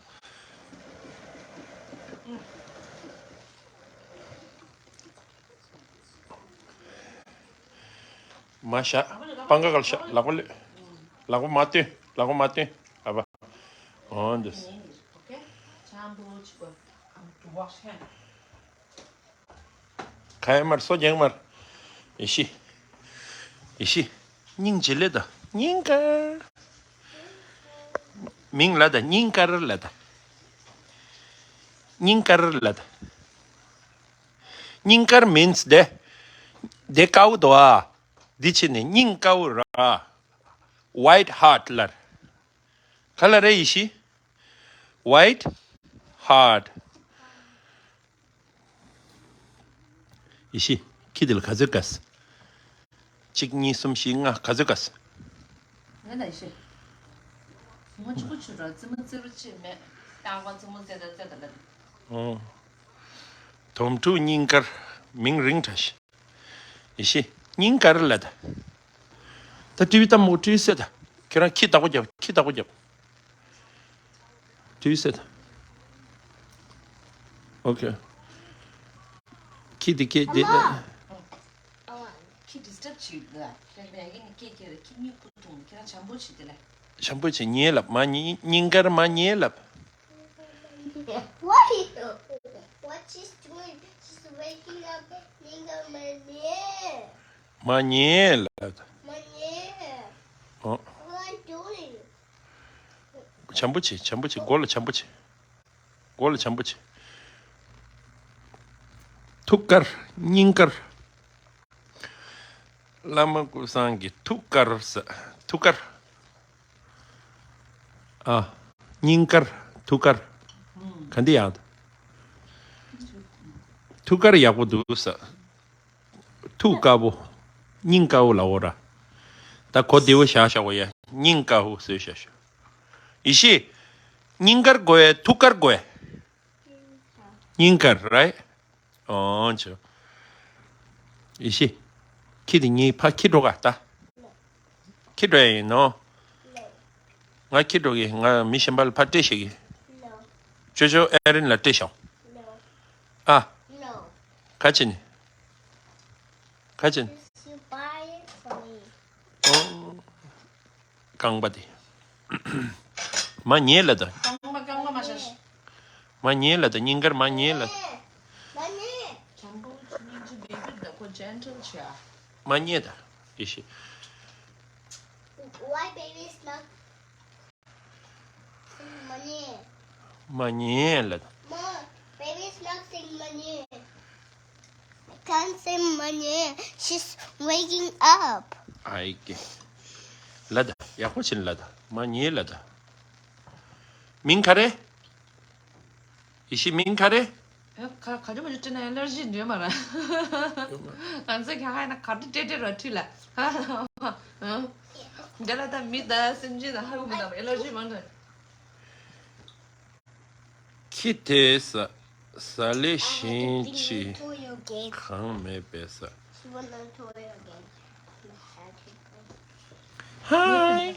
མ་བཞག་སྤང་ཁ་ག་ལ་བཞག་ལག་པ་གློད། ལག་པ་མ་སྟོན། ལག་པ་མ་སྟོན། ཨ་བ། འོ་འདུག་ག་ཡ་མར་སོ་རྒྱང་མར། ཡེ་ཤི། ཡེ་ཤི། སྙིང་རྗེ་ལེ་ད། སྙིང་དཀར། མིང་ལ་ད་སྙིང་དཀར་ལ་ད། སྙིང་དཀར་ལ་ད། སྙིང་དཀར་means དེ། དེ་དཀར་པོ་དོ་ཨ། འདི་ཕྱི་ནས་སྙིང་དཀར་པོ་ར། White heart ལར། ག་ལ་རེ་ཡེ་ཤི། White heart། ཡེ་ཤི། ཁྱི་དེ་ལ་ག་ཚོད་དཀར། གཅིག་གཉིས་གསུམ་བཞི་ལྔ་ག་ཚོད་དཀར། ང་ན་ཡེ་ཤི། ངོ་གཅིག་པོ་ཆུ་ར་རྩེད་མོ་རྩེ་རུ་ཅི་མེད། རྟག་པ་རྩེད་མོ་རྩེ་ད་རྩེ་ད་ལ། ཨོ། དོམ་ཕྲུག་སྙིང་དཀར། མིང་རིང་དྲགས་ཤིག་ཡེ་ཤི། སྙིང་དཀར་ལ་ད། ད་ཊི་ཝི་ལྟ་མོ། ཊི་ཝི་སེ་ད། ཁྱེད་རང་ཁྱི་བདག་པོ་རྒྱབ། ཁྱི་བདག་པོ་རྒྱབ། ཊི་ཝི་སེ་ད། ཨོ་ཁེ། ཁྱི་དེ་ཁྱི་དེ། ཨ་མ། ཨ་མ། ཁྱི་ཌི་སི་ཊབ་བྱེད་གི་ཤག་ལས་ཡིན་ནི་ཁྱི་ཁྱི་རེད། ཁྱི་མྱི་ཁུ་ཐུང་ཁྱེད་རང་བྱམས་པོ་བྱེད་དེ་ལས། བྱམས་པོ་བྱེད། ཉེས་ལབ་མ། ཉེས། སྙིང་དཀར་མ་ཉེས་ལབ། What is, what she's doing? She's waking up Ninga Mane. མ་ཉེས་ལབ། Mane. ཨོ། What are you doing? བྱམས་པོ་བྱེད། བྱམས་པོ་བྱེད། མགོ་ལ་བྱམས་པོ་བྱེད། མགོ་ལ་བྱམས་པོ་བྱེད། ཐུགས་དཀར། སྙིང་དཀར། བླ་མ་ཀུན་བཟང་གི་ཐུགས་དཀར་ཟེར། ཐུགས་དཀར། ཨ། སྙིང་དཀར། ཐུགས་དཀར། ག་འདི་ཡག་འདུག་ཐུགས་དཀར་ཡག་པོ་འདུག་ཟེར། ཐུགས་དཀར་པོ། སྙིང་དཀར་པོ་ལ་འོ་ར། ད་གོ་བདེ་བོ་བཞག་བཞག་གོ་ཡ། སྙིང་དཀར་པོ་ཟེར་བཞག་བཞག་ཡེ་ཤེས། སྙིང་དཀར་དགོས། ཐུགས་དཀར་དགོས། སྙིང་དཀར་རའི། ཨོ་ཅོ། ཡེ་ཤེས། ཁྱི་དེ་གཉིས་ཕ་ཁྱི་འགྲོ་ག་ད། ཁྱི་འགྲོ་ཡ་ཡིན་ནོ། ང་ཁྱི་འགྲོ་གི། ང་མི་གཞན་པ་ལ་ཕ་སྤྲད་ཤེས་གི་ཅོ་ཅོ་ཨེ་རིན་ལ་སྤྲད་ཤོག་ཨ། ག་ཅི་ནི། ག་ཅི་ནི། ཨོ། རྐང་པ་དེ། མ་ཉེས་ལ་ད། རྐང་པ་རྐང་པ་མ་བྱ། མ་ཉེས་ལ་ད། སྙིང་དཀར་མ་ཉེས་ལ། མ་ཉེས། བྱམས་པོ་སྙིང་རྗེ་བེ་བི་ད་ཁོ་ཇེན་ཊལ་བྱ། མ་ཉེས་ད། ཡེ་ཤེས། Why baby is not མ་ཉེས། མ་ཉེས་ལ་ད། Mom, baby is not saying མ་ཉེས། Can't say མ་ཉེས། She's waking up. ཨའི་ཀེ། ལ་ད། ཡག་པོ་བྱིན་ལ་ད། མ་ཉེས་ལ་ད། མིང་ག་རེ། ཡེ་ཤེས་མིང་ག་རེ། ཨེ། ག་ག་ཅི་མ་ཅི་སྤྲད་ན་ཨེ་ལར་ཇི་འདྲེས་མ་ར། ང་ཚོ་ཁ་ཁ་ན་ག་ཏི་ཏྲེ་ཏྲེ་ར་ཁྲི་ལ། འདི་ལ་ད་མི་ད་སེམས་ཅན་ད་ཧ་གོ་མི་ད་ཨེ་ལར་ཇི་མ་འདྲ། ཁྱི་དེ་ཟ་ཟ་ལེ་ཞིང་ཆི་གང་མེད་པས་ཟ། ཧའི།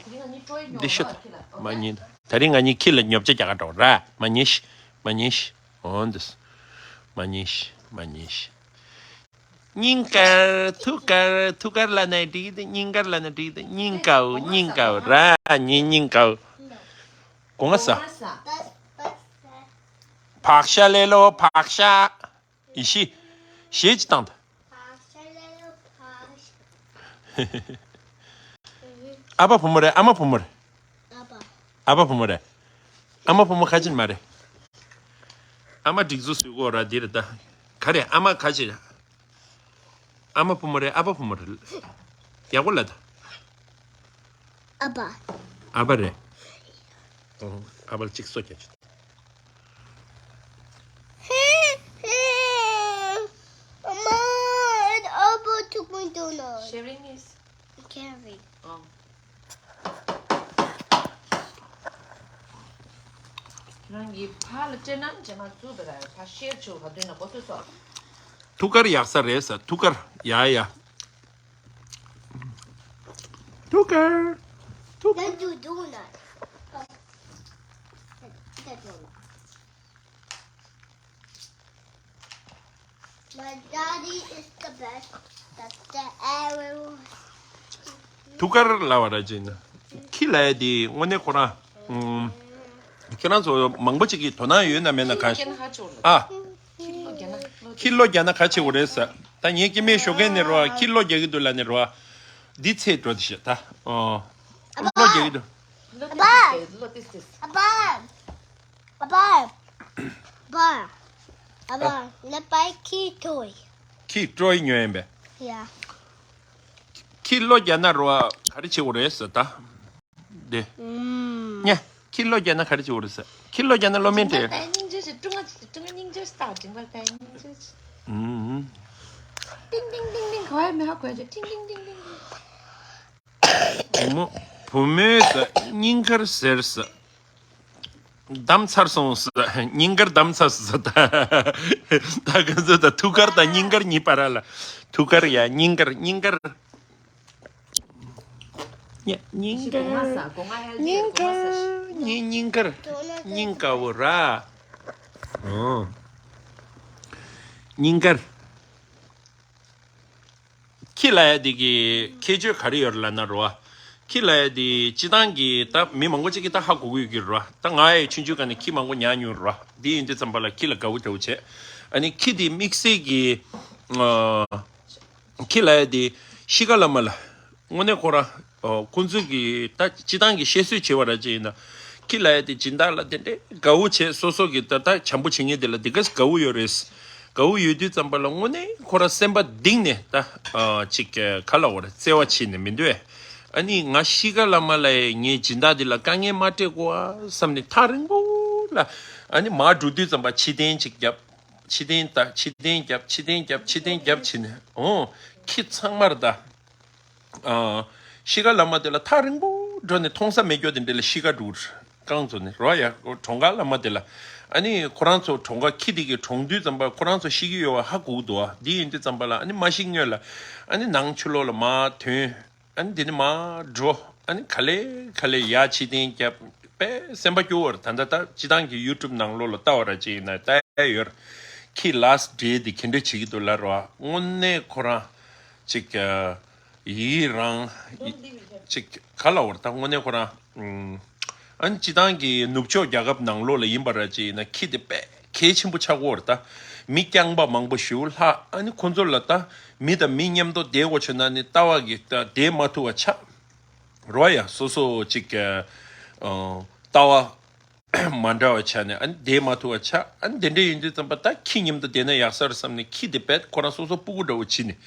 འདི་ཤི་ད། མ་ཉན། ད་རིང་ང་གཉིས་ཁྱི་ལ་ཉོབ་ཆ་རྒྱག་ག་འགྲོ་ར། མ་ཉན་ཤི། མ་ཉན་ཤི། འོན་ཏེ། མ་ཉན་ཤི། མ་ཉན་ཤི། སྙིང་དཀར། ཐུགས་དཀར། ཐུགས་དཀར་ལབ་ན་འགྲིག་གི་འདུག་སྙིང་དཀར་ལབ་ན་འགྲིག་གི་འདུག་སྙིང་དཀར་པོ། སྙིང་དཀར་པོ་ར། ངའི་སྙིང་དཀར་པོ། སྒོ་ང་ཟ། བག་ཤ་ལེ་ལོ་བག་ཤ། ཡེ་ཤི། གཞས་ཅིག་བཏང་ད། ཨ་ཕ་བུ་མོ་རེད། ཨ་མ་བུ་མོ་རེད། ཨ་ཕ་བུ་མོ་རེད། ཨ་མ་བུ་མོ་ཁ་ཆེ་མ་རེད། ཨ་མ་སྒྲིག་འཛུགས་བཟོས་གོ་ར་འདིར་ད། ག་རེ་ཨ་མ་ཁ་ཆེ། ཨ་མ་བུ་མོ་རེད། ཨ་ཕ་བུ་མོ་རེད། ཡག་པོ་ལབ་ད། ཨ་ཕ། ཨ་ཕ་རེད། ཨོ། ཨ་ཕ་ལ་གཅིག་སོ་རྒྱག་ཆུ། ཨ་མ། ཨ་ཕ་ཐུག་མི་འདུག་ན། Sharing is caring. ཨོ། རང་གི་ཕ་ལ་སྤྲད་ན་རྗེས་མ་བཙུགས་པ་ར་ཕ་ཤེར་བྱེད་ག་དུས་ན་གོ་ཐུབ་སོ། ཐུགས་ཁར་ཡག་ས་རེད་ས། ཐུགས་ཁར་ཡ་ཡ། ཐུགས་ཁར། ཐུགས་ཁར། My daddy is the best. That's the everyone. ཐུགས་ཁར་ལབ་པ་ར་ཅིག་ན། ཁྱི་ལབ་ཡ་དེ་དངོས་གནས་ཁོ་རང་། ཨུམ། ཁྱེད་རང་ཚོ་མང་པོ་ཅིག་གིས་དོ་སྣང་ཡོད་ན་མེད་ན་གང་ཤེས། ཨ། ཁྱི་བློ་རྒྱག་ན་ག་བྱེད་དགོས་རེད་ཟེར། ད་ངའི་སྐྱེ་དམན་ཞོགས་ཀས་ནས་རོ། ཁྱི་བློ་རྒྱག་གི་འདུག་ལབ་ནས་རོ། འདི་ཚེ་འགྲོ་དེ་ཤེས་ད། ཨོ། བློ་རྒྱག་གི་འདུག་ཨ་ཕ། ཨ་ཕ། ཨ་ཕ། ཨ་ཕ། ཨ་ཕ། ལ་པའི་ཁྱི་ཏྲོའི། ཁྱི་ཏྲོའི་ཉོས་ཡིན་པས། ཡ། ཁྱི་བློ་རྒྱག་ན་རོ། ག་རེ་བྱེད་དགོས་རེད་ཟེར་ད། དེ། ཉེ། ཁྱི་བློ་རྒྱག་ན་ག་རེ་བྱེད་དགོས་རེད་ཟེར། ཁྱི་བློ་རྒྱག་ན་བློ་དམན་སྤྲད། སྙིང་རྗེ་ཞིག་ཀྲུང་ང་ཀྲུང་ང་སྙིང་རྗེ་ཞིག་ད་ཀྲུང་ང་ཀྲུང་ང་སྙིང་རྗེ་ཞིག་ཨུམ། ཏིང་ཏིང་ཏིང་ཏིང་གོ་ཡ་མེ་ཧ་གོ་ཡ་ཏིང་ཏིང་ཏིང་ཏིང་། བུ་མོ་བུ་མོས་ཟ་སྙིང་དཀར་ཟེར་ཟ། བསྡམས་ཚར་སོང་ཟ། སྙིང་དཀར་བསྡམས་ཚར་སོང་ཟ། ད་ད་ག་ཚོད་ད་ཐུགས་ཁར་དང་སྙིང་དཀར་གཉིས་བར་ལ། ཐུགས་ཁར་ཡ་སྙིང་དཀར་སྙིང་དཀར། ཉ་སྙིང་དཀར། སྙིང་དཀར། ཉིན་སྙིང་དཀར། སྙིང་དཀར་བོ་ར། ཨོ། སྙིང་དཀར། ཁྱི་ལབ་ཡ་དེ་གི་ཁྱད་ཆོས་ག་རེ་ཡོད་ལབ་ན་རོ། ཁྱི་ལབ་ཡ་དེ་སྤྱི་བཏང་གི་ད་མི་མང་པོ་ཅིག་གིས་ད་ཧ་གོ་གི་ཡོད་ཀྱི་རོ། ད་ང་ཡི་ཆུང་ཆུང་སྒང་ནས་ཁྱི་མང་པོ་ཉར་མྱོང་རོ། དེ་ཡིན་དུས་ཙམ་པ་ལ་ཁྱི་ལ་དགའ་བོ་འདྲ་བོ་བྱས། ཨ་ནི་ཁྱི་དེ་དམིགས་བསལ་གྱི་ཨ། ཁྱི་ལབ་ཡ་དེ་ཤི་ཁ་ལ་མ་ལ། དངོས་གནས་ཁོ་རང་། ཨོ། ཁོང་ཚོས་ཀྱི་ད་སྤྱི་བཏང་གི་བཤད་སྲོལ་བྱེད་པ་ར་ཅིག་ཡིན་ན། ཁྱི་ལབ་ཡ་དེ་སྦྱིན་བདག་ལ་དེ་འདྲའི་དགའ་བོ་བྱས། སོ་སོ་གི་ད་ད་བྱམས་པོ་བྱེད་མཁན་དེ་ལ་དེ་ག་ས་དགའ་བོ་ཡོད་རེད། དགའ་བོ་ཡོད་དུས་ཙམ་པ་ལ་དངོས་གནས་ཁོ་རང་སེམས་པ་གཏིང་ནས་ད། ཨ། ཅིག་ག་ལབ་དགོས་རེད། བརྩེ་བ་བྱས་ནས་མི་འདུག་ཨེ། ཨ་ནི་ང་ཤི་ཁ་ལ་མ་ལ་ཡ་ངའི་སྦྱིན་བདག་དེ་ལ་དཀའ་ངལ་མ་སྤྲད་དགོས་ཨ་བསམ་ནས་ཐག་རིང་པོ་ལ། ཨ་ནི་མར་འགྲོ་དུས་ཙམ་པ་ཕྱི་རྟེན་ཅིག་བརྒྱབ། ཕྱི་རྟེན་ད་ཕྱི་རྟེན་བརྒྱབ། ཕྱི་རྟེན་བརྒྱབ། ཕྱི་རྟེན་བརྒྱབ་བྱས་ནས། ཨོ། ཁྱི་ཚང་མར་ད། ཨ། ཤི་ཁ་ལ་མ་དེ་ལ་ཐག་རིང་པོ་འགྲོ་ནས་མཐོང་ས་མེད་རྒྱུ་དེ་འདྲ་ལ་ཤི་ཁ་འགྲོ་རྐང་བཙུགས་ནས་རོ་ཡ། གྲོང་ཁ་ལ་མ་དེ་ལ། ཨ་ནི་ཁོ་རང་ཚོ་གྲོང་ཁ་ཁྱི་དེ་གི་གྲོངས་དུས་ཙམ་པ་ཁོ་རང་ཚོ་ཤི་གི་ཡོད་པ་ཧ་གོ་གི་འདུག་ཨ། དེ་ཡིན་དུས་ཙམ་པ་ལ་ཨ་ནི་མ་ཤི་སྔོན་ལ་ཨ་ནི་ནང་ཆུ་ལོག་ལ་མར་ཐོན། ཨ་ནི་དེ་ནས་མར་འགྲོ། ཨ་ནི་ག་ལེ་ག་ལེ་ཡར་ཕྱི་རྟེན་བརྒྱབ། དཔེ་སེམས་པ་སྐྱོ་བོ་རེད། ད་ལྟ་ད་སྤྱི་བཏང་གི་ཡུ་ཊུབ་ནང་ལོགས་ལ་ལྟ་བ་ར་ཅིག་ཡིན་ན་ལྟ་ཡ་ཡོད་རེད། ཁྱི་ལཱསི་ཊི་ཌེ་དེ་ག་འདྲ་བྱེད་ཀྱི་འདུག་ལབ་རོ། དངོས་གནས་ཁོ་རང་ཅིག་ཡི་རང་ཅིག་ག་ལབ་དགོས་རེད། ད་དངོས་གནས་ཁོ་རང་། ཨ་ནི་སྤྱི་བཏང་གི་ནུབ་ཕྱོགས་རྒྱལ་ཁབ་ནང་ལོགས་ལ་ཡིན་པ་ར་ཅིག་ཡིན་ན་ཁྱི་དེ་དཔེ་གལ་ཆེན་པོ་ཆགས་ཀྱི་ཡོད་རེད། ད་མི་རྐྱང་པ་མང་པོ་ཞེ་པོ་ལྷག་ཨ་ནི་ཁོ་ཚོ་ལ་ད་མི་དང་མི་མཉམ་དུ་བསྡད་དགོས་བྱུང་ན་ནི་ལྟ་བ་གི་ད་བསྡད་མ་ཐུབ་པ་ཆགས། རོ་ཡ། སོ་སོ་ཅིག་གི་ཨ་ལྟ་བ་མ་འདྲ་བ་ཆགས་ནས་ཨ་ནི་བསྡད་མ་ཐུབ་པ་ཆགས། ཨ་ནི་དེ་འདྲ་ཡིན་དུས་ཙམ་པ་ད་ཁྱི་མཉམ་དུ་བསྡད་ན་ཡག་ས་རེད་བསམ་ནས་ཁྱི་དེ་དཔེ་ཁོ་རང་སོ་སོ་སྤུ་གུ་འདྲ་བོ་བྱས་ནས་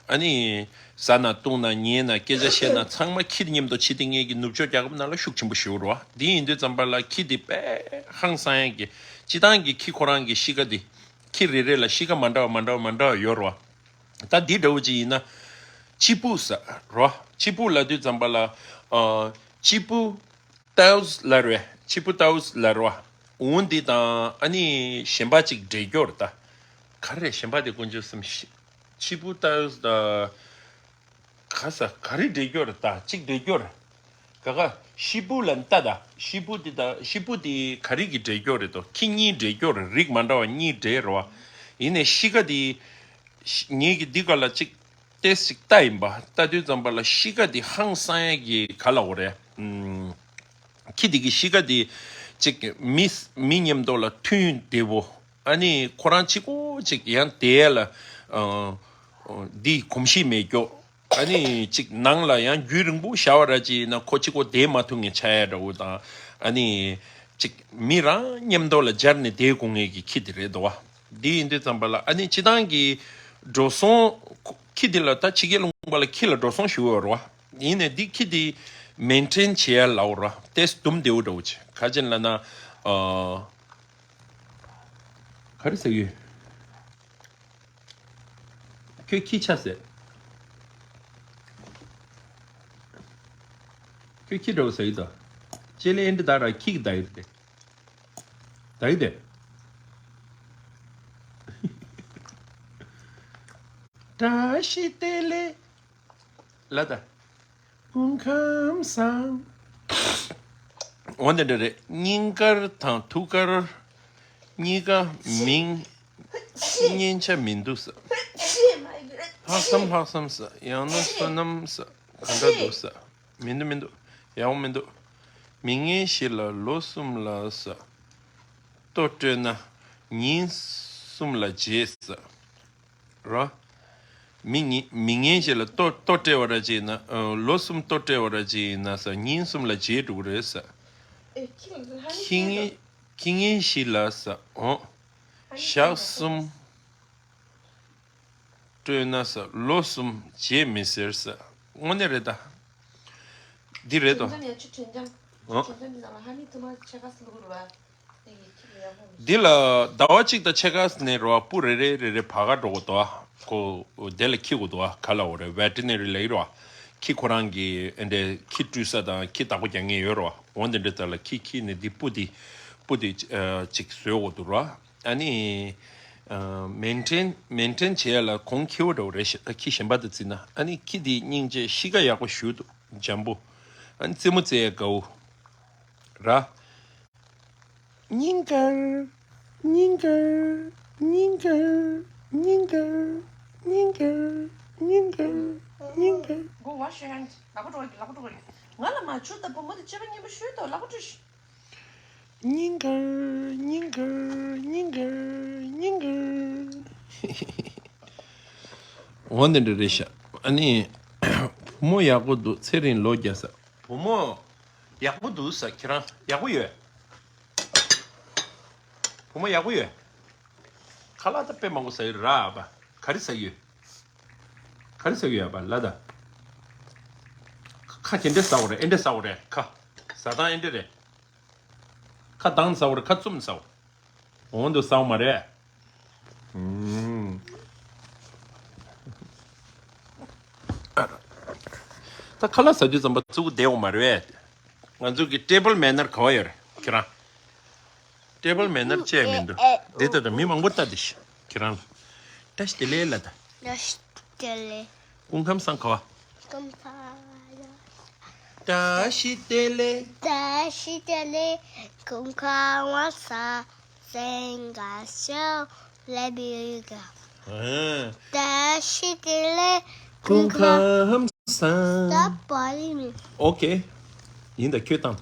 ཨ་ནི་ཟ་ན་བཏུང་ན་ཉལ་ན་སྐད་ཆ་བཤད་ན་ཚང་མ་ཁྱི་དེ་མཉམ་དུ་བྱེད་བསྡད་མཁན་གྱི་ནུབ་ཕྱོགས་རྒྱལ་ཁབ་ནང་ལ་ཤུགས་ཆེན་པོ་ཞེ་པོ་རེད་བ། དེ་ཡིན་དུས་ཙམ་པ་ལ་ཁྱི་དེ་དཔེ་ཧང་སང་ཡག་གི་སྤྱི་བཏང་གི་ཁྱི་ཁོ་རང་གི་ཤི་ཁ་དེ། ཁྱི་རེ་རེ་ལ་གཤིས་ཀ་མ་འདྲ་བ་མ་འདྲ་བ་མ་འདྲ་བ་ཡོད་རེད་བ། ད་འདི་འདྲ་བོ་ཅིག་ཡིན་ན། ཆི་པུ་ཟེར་རེད་བ། ཆི་པུ་ལབ་དུས་ཙམ་པ་ལ། ཨ། ཆི་པུ་ཏའུ་ཟེར་ལབ་རེད། ཆི་པུ་ཏའུ་ཟེར་ལབ་རེད་བ། འོ་འདི་དང་ཨ་ནི་གཞན་པ་ཅིག་འདྲེས་སྐྱོར་ད། ག་རེ་གཞན་པ་དེ་དཀོན་མཆོག་གསུམ་ཤི། ཆི་པུ་ཏའུ་ཟེར་ད། ག་ས་ག་རེ་འདྲེས་སྐྱོར་རེད་ད། གཅིག་འདྲེས་སྐྱོར་རེད། ག་ག་ཤི་པུ་ལ་ད་ད། ཤི་པུ་དེ་ད། ཤི་པུ་དེ་ག་རེ་གི་འདྲེས་སྐྱོར་རེད་དོ། ཁྱི་གཉིས་འདྲེས་སྐྱོར་རེད། རིགས་མ་འདྲ་བ་གཉིས་འདྲེས་རེད་བ། ཡིན་ནའི་གཤིས་ཀ་དེ། ཤི་ངེད་ཀྱིས་འདི་ག་ལ་གཅིག་ཏེས་ཅིག་ལྟ་ཡིན་པ། ལྟ་དུས་ཙམ་པ་ལ་གཤིས་ཀ་དེ་ཧང་སང་ཡ་གི་ག་ལ་འོ་རེད། ཨུམ། ཁྱི་དེ་གི་གཤིས་ཀ་དེ་གཅིག་མི་མི་མཉམ་དུ་ལ་མཐུན་བདེ་བོ། ཨ་ནི་ཁོ་རང་གཅིག་པོ་གཅིག་ཡང་དེ་ལ། ཨ། འདི་གོམས་གཤིས་མེད་སྐྱོ། ཨ་ནི་གཅིག་ནང་ལ་ཡང་རྒྱུན་རིང་པོ་བཞག་པ་ར་ཅིག་ཡིན་ན་ཁོ་གཅིག་པོ་བསྡད་མ་ཐུབ་མཁན་ཆགས་ཡ་འདྲ་བོ་དང་། ཨ་ནི་གཅིག་མི་རང་མཉམ་དུ་ལ་སྦྱར་ནས་བསྡད་དགོས་མཁན་གྱི་ཁྱི་དེ་རེད་འདུག་བ། འདི་ཡིན་དུས་ཙམ་པ་ལ་ཨ་ནི་སྤྱི་བཏང་གི་འགྲོ་སོང་ཁྱི་དེ་ལ་ད་ཕྱི་རྒྱལ་ལུང་པ་ལ་ཁྱི་ལ་འགྲོ་སོང་ཞུ་འོས་རེད་བ། ཡིན་ནའི་འདི་ཁྱི་དེ་མེན་ཊེན་བྱེད་ཡ་ལའོ་ར་ཏེས་དུམ་བདེ་བོ་འདྲ་བོ་ཆེ་ག་ཅན་ལ་ན། ཨ། ག་རེ་ཟེར་གི་ཡོད། ཁྱོད་ཁྱི་ཆ་ཟེར། ཁྱོད་ཁྱི་འདྲ་བོ་ཟེར་གི་འདུག་ལྕེ་ལེ་ཨེ་འདྲ་ད་ར་ཁྱི་གི་ད་ཡི་རེད། ད་ཡི་དེ། བཀྲ་ཤིས་བདེ་ལེགས། ལ་ད། སྐུ་ཁམས་བཟང་། འོ་འདི་འདྲ་རེད། སྙིང་དཀར་དང་ཐུགས་དཀར་གཉིས་ཀ་མིང་སྙན་ཆ་མི་འདུག་ས། ལྷག་བསམ་ལྷག་བསམ་ས། ཡང་ན་བསོད་ནམས་ས། ག་འདྲ་འདུག་ས། མི་འདུག་མི་འདུག་ཡག་པོ་མི་འདུག་མི་ངན་ཞིག་ལ་ལོ་གསུམ་ལ་ས། ལྟོ་སྤྲོད་ན་ཉིན་གསུམ་ལ་བརྗེད་ས། རོ། མི་ངན་མི་ངན་ཞིག་ལ་ལྟོ་ལྟོ་སྤྲད་པ་ར་ཅིག་ཡིན་ན། ཨ། ལོ་གསུམ་ལྟོ་སྤྲད་པ་ར་ཅིག་ཡིན་ན་ས་ཉིན་གསུམ་ལ་བརྗེད་འགྲོ་གི་རེད་ས། ཨེ། ཁྱི་ལ་ཧ་ནི་ཁྱི་ངན་ཁྱི་ངན་ཞིག་ལ་ས། འོ། ཧ་ནི་ཞག་ཁྱི་ལ་གསུམ་སྤྲོད་ན་ས་ལོ་གསུམ་བརྗེད་མི་ཟེར་ས། དངོས་གནས་རེད་ད། འདི་རེད་དོ། དྲན་རྒྱང་ཡ་ཆུ་དྲན་རྒྱང་། འོ། དྲན་རྒྱང་འདི་ནང་ལ་ཧ་ནི་ཐུ་མ་ཆེ་ཁ་སི་ལུ་གུ་རུ་བ། འདི་ལ་ཟླ་བ་གཅིག་དང་ཕྱེད་ཀ་ནས་རོ་སྤུ་རེ་རེ་རེ་རེ་བར་ག་འགྲོ་གི་འདུག་ཨ། ཁོ་དེ་ལ་འཁྱེར་དགོས་འདུག་ཨ། ག་ལ་འོ་རེད། ཝེ་ཏི་ནེ་རི་ལ་ཡོད་རོ། ཁྱི་ཁོ་རང་གི་ཨེ་འདྲས་ཁྱི་བཀྲུས་ས་དང་ཁྱི་བདག་པོ་རྒྱག་མཁན་ཡོད་རོ། འོ་འདི་འདྲས་ད་ལ་ཁྱི་ཁྱི་ནས་འདི་སྤུ་དེ་སྤུ་དེ་ཨ་ཅིག་བཟོས་དགོས་འདུག་རོ། ཨ་ནི་ཨ་མེན་ཊེན་མེན་ཊེན་བྱེད་ཡ་ལ་གོང་ཁེ་པོ་འདྲ་བོ་རེད་ཤག་ད་ཁྱི་གཞན་པ་དང་བརྩིས་ན། ཨ་ནི་ཁྱི་དེ་སྙིང་རྗེ་གཤིས་ཀ་ཡག་པོ་ཞེ་དྲག་འདུག་འཇམ་པོ། ཨ་ནི་རྩེད་མོ་རྩེ་ཡ་དགའ་བོ། ར། སྙིང་དཀར། སྙིང་དཀར། སྙིང་དཀར། སྙིང་དཀར། སྙིང་དཀར། སྙིང་དཀར། སྙིང་དཀར། Go wash your hands. ལག་པ་བཀྲུ་དགོས། ལག་པ་བཀྲུ་དགོས། ང་ལ་མ་བྱུར་ད། བུ་མོ་དེ་སྤྱོད་པ་སྙན་པོ་ཞུས་ཏོ། ལག་པ་བཀྲུ་ཤིག་སྙིང་དཀར། སྙིང་དཀར། སྙིང་དཀར། སྙིང་དཀར། འོ་འདི་འདྲ་རེད་ཤག་ཨ་ནི་བུ་མོ་ཡག་པོ་འདུག་ཚེ་རིང་ལོ་བརྒྱ་ས། བུ་མོ་ཡག་པོ་འདུག་ས། ཁྱེད་རང་ཡག་པོ་ཡོད། བུ་མོ་ཡག་པོ་ཡོད། ཁ་ལག་ད་དཔེ་མང་པོ་ཟ་ཡི་ར་ཨ་ཕ། ག་རེ་ཟ་ཡི་ཡོད། ག་རེ་ཟ་གི་ཡོད་ཨ་ཕ་ལ་ད། ཁ་དེ་འདྲས་ཟ་འོ་རེད། ཨེ་འདྲས་ཟ་འོ་རེད། ཁ་ཟ་སྟངས་ཨེ་འདྲས་རེད། ཁ་གདངས་ཟ་འོ་རེད། ཁ་བཙུམས་ཟ་འོ། འོང་དུ་ཟ་འོ་མ་རེད། ཨུམ། ད་ཁ་ལག་ཟ་དུས་ཙམ་པ་བཙུགས་བསྡད་འོ་མ་རེད། ང་ཚོ་གི་ཊེ་བལ་མེ་ནར་ག་བ་ཡོད་རེད་ཁྱེད་རང་། ཊེ་བལ་མེ་ནར་བཅས་མི་འདུག་འདི་ལྟ་དང་མི་མང་པོ་ལྟ་དེ་ཤི་ཁྱེད་རང་ལ། བཀྲ་ཤིས་བདེ་ལེགས་ལ་ད། བཀྲ་ཤིས་བདེ་ལེགས། སྐུ་ཁམས་བཟང་ག་བ། སྐུ་ཁམས་བཟང་། བཀྲ་ཤིས་བདེ་ལེགས། བཀྲ་ཤིས་བདེ་ལེགས། སྐུ་ཁམས་བཟང་། སེང་ག་ཤོ་ལེ་མི་ག་ཨ། བཀྲ་ཤིས་བདེ་ལེགས། སྐུ་ཁམས་བཟང་། Stop bothering me. ཨོ་ཁེ། ཡིན་ད་ཁྱོད་བཏང་།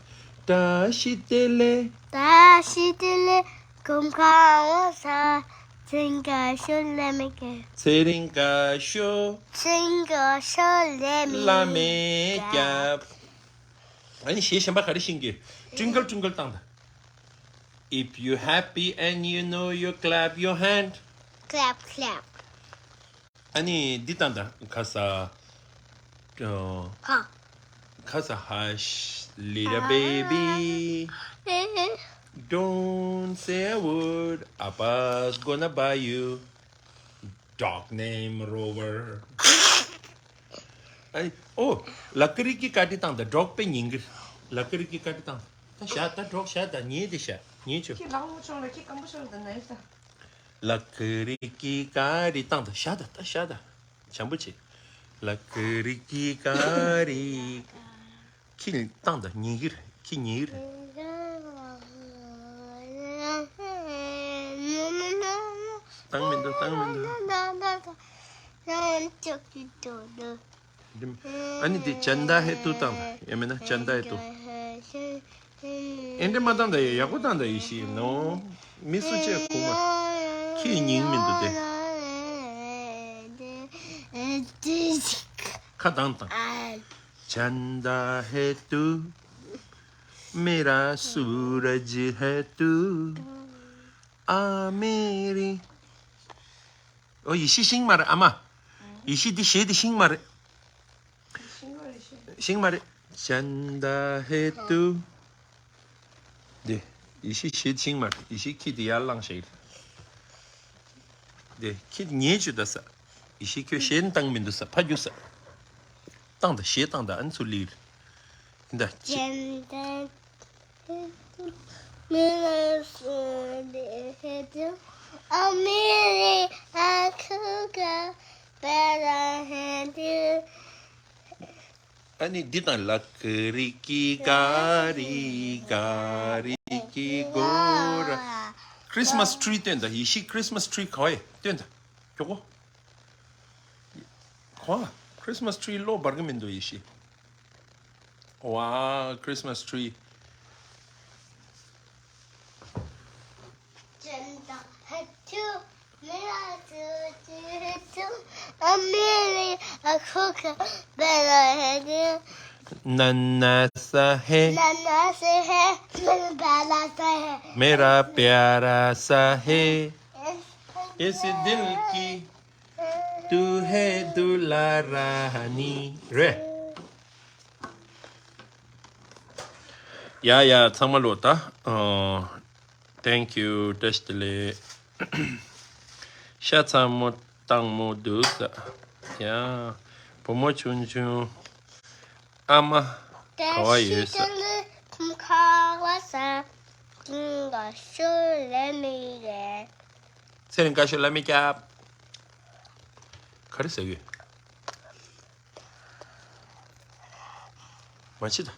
བཀྲ་ཤིས་བདེ་ལེགས། བཀྲ་ཤིས་བདེ་ལེགས། སྐུ་ཁམས་བཟང་། སེང་ག་ཤོ་ལེ་མི་རྒྱབ། ཚེ་རིང་དགའ་ཤོས། སེང་ག་ཤོ་ལེ་མི་ལ་མེ་རྒྱབ། ཨ་ནི་གཞས་གཞན་པ་ག་རེ་ཤེས་ཀྱི། ཀྲུང་གལ་ཀྲུང་གལ་བཏང་ད། If you happy and you know you clap your hand. Clap, clap. ཨ་ནི་འདི་བཏང་ད་ཁ་ས། ཁ། ཁ་ས་hush little baby. Don't say a word, Appa's gonna buy you. Dog named Rover. ཨ་ནི། ཨོ། ལ་ཀི་རི་ཀི་ཀ་རི་བཏང་ད། འབྲོག་པའི་ཉིན་གྱི། ལ་ཀི་རི་ཀི་ཀ་རི་བཏང་། ད་བཞག་ད། འབྲོག་བཞག་ད། ཉལ་དེ་བཞག་ཉལ་བྱོས། ཁྱེད་ལག་མོ་ཆུང་ལ་ཁྱེད་སྐམ་པོ་ཆུང་ད་ན་ཡིན་ད། ལ་ཀི་རི་ཀི་ཀ་རི་བཏང་ད། བཞག་ད་ད། བཞག་ད། བྱམས་པོ་བྱེད། ལ་ཀི་རི་ཀི་ཀ་རི། ཁྱི་བཏང་ད། ཉལ་གྱི་རེད། ཁྱི་ཉལ་གྱི་རེད། བཏང་མི་འདུག་བཏང་མི་འདུག་ཨ་ནི་དེ་ཅན་ད་ཧེ་ཏུ་བཏང་ད། ཡང་མིན་ན་ཅན་ད་ཧེ་ཏུ། ཨེ་འདྲ་མ་བཏང་ད། ཡ་ཡག་པོ་བཏང་ད། ཡེ་ཤེས་ནོ། མི་སུ་ཆེ་ཁུག་མ། ཁྱི་ཉལ་མི་འདུག་སྟེ། ཁ་བཏང་བཏང་། चंदा है तू, मेरा सूरज है तू, आ मेरी। ཨོ། ཡེ་ཤེས་ཤེས་མ་རེད་ཨ་མ། ཡེ་ཤེས་འདི་གཞས་འདི་ཤེས་མ་རེད། ཤེས་མ་རེད། चंदा है तू། འདི་ཡེ་ཤེས་གཞས་འདི་ཤེས་མ་རེད། ཡེ་ཤེས་ཁྱི་འདི་ཡར་བླངས་ཤིག་འདི་ཁྱི་ཉལ་བཅུག་ད་ས། ཡེ་ཤེས་ཁྱོད་གཞས་བཏང་མི་འདུག་ས། ཕ་རྒྱུག་ས། བཏང་ད། གཞས་བཏང་ད། ཨ་ནི་ཚུར་སླེབས། འདི་ད་ཁྱི། चंदा है तू, मेरा सूरज है तू, और मेरी आँखों का तारा है तू। ཨ་ནི་འདི་དང་། ལ་ཀི་རི་ཀི་ཀ་རི་ཀ་རི་ཀི་གོ་ར། Christmas tree སྟོན་ད། ཡེ་ཤེས་Christmas tree ག་བ་ཡི་སྟོན་ད། མགྱོགས་པོ། ག་བ། Christmas tree བློ་འབར་གི་མི་འདུག་ཡེ་ཤེས། ཝ། Christmas tree. चंदा है तू, मेरा सूरज है तू, और मेरी आँखों का तारा है तू। नन्ना सा है, नन्ना सा है, मेरा प्यारा सा है, मेरा प्यारा सा है, इस दिल की तू है दुलारानी। རེད། ཡ་ཡ། ཚང་མ་ལོ་ད། ཨ། Thank you. བཀྲ་ཤིས་བདེ་ལེགས། ཤ་ཚ་མོ་སྟག་མོ་འདུག་ས། ཡ། བུ་མོ་ཆུང་ཆུང་ཨ་མ་ག་བ་ཡོད་ས། ཚེ་རིང་བཀའ་ཤོག་ལབ་མི་རྒྱབ། ག་རེ་ཟེར་གི་ཡོད། མ་བྱེད་ད།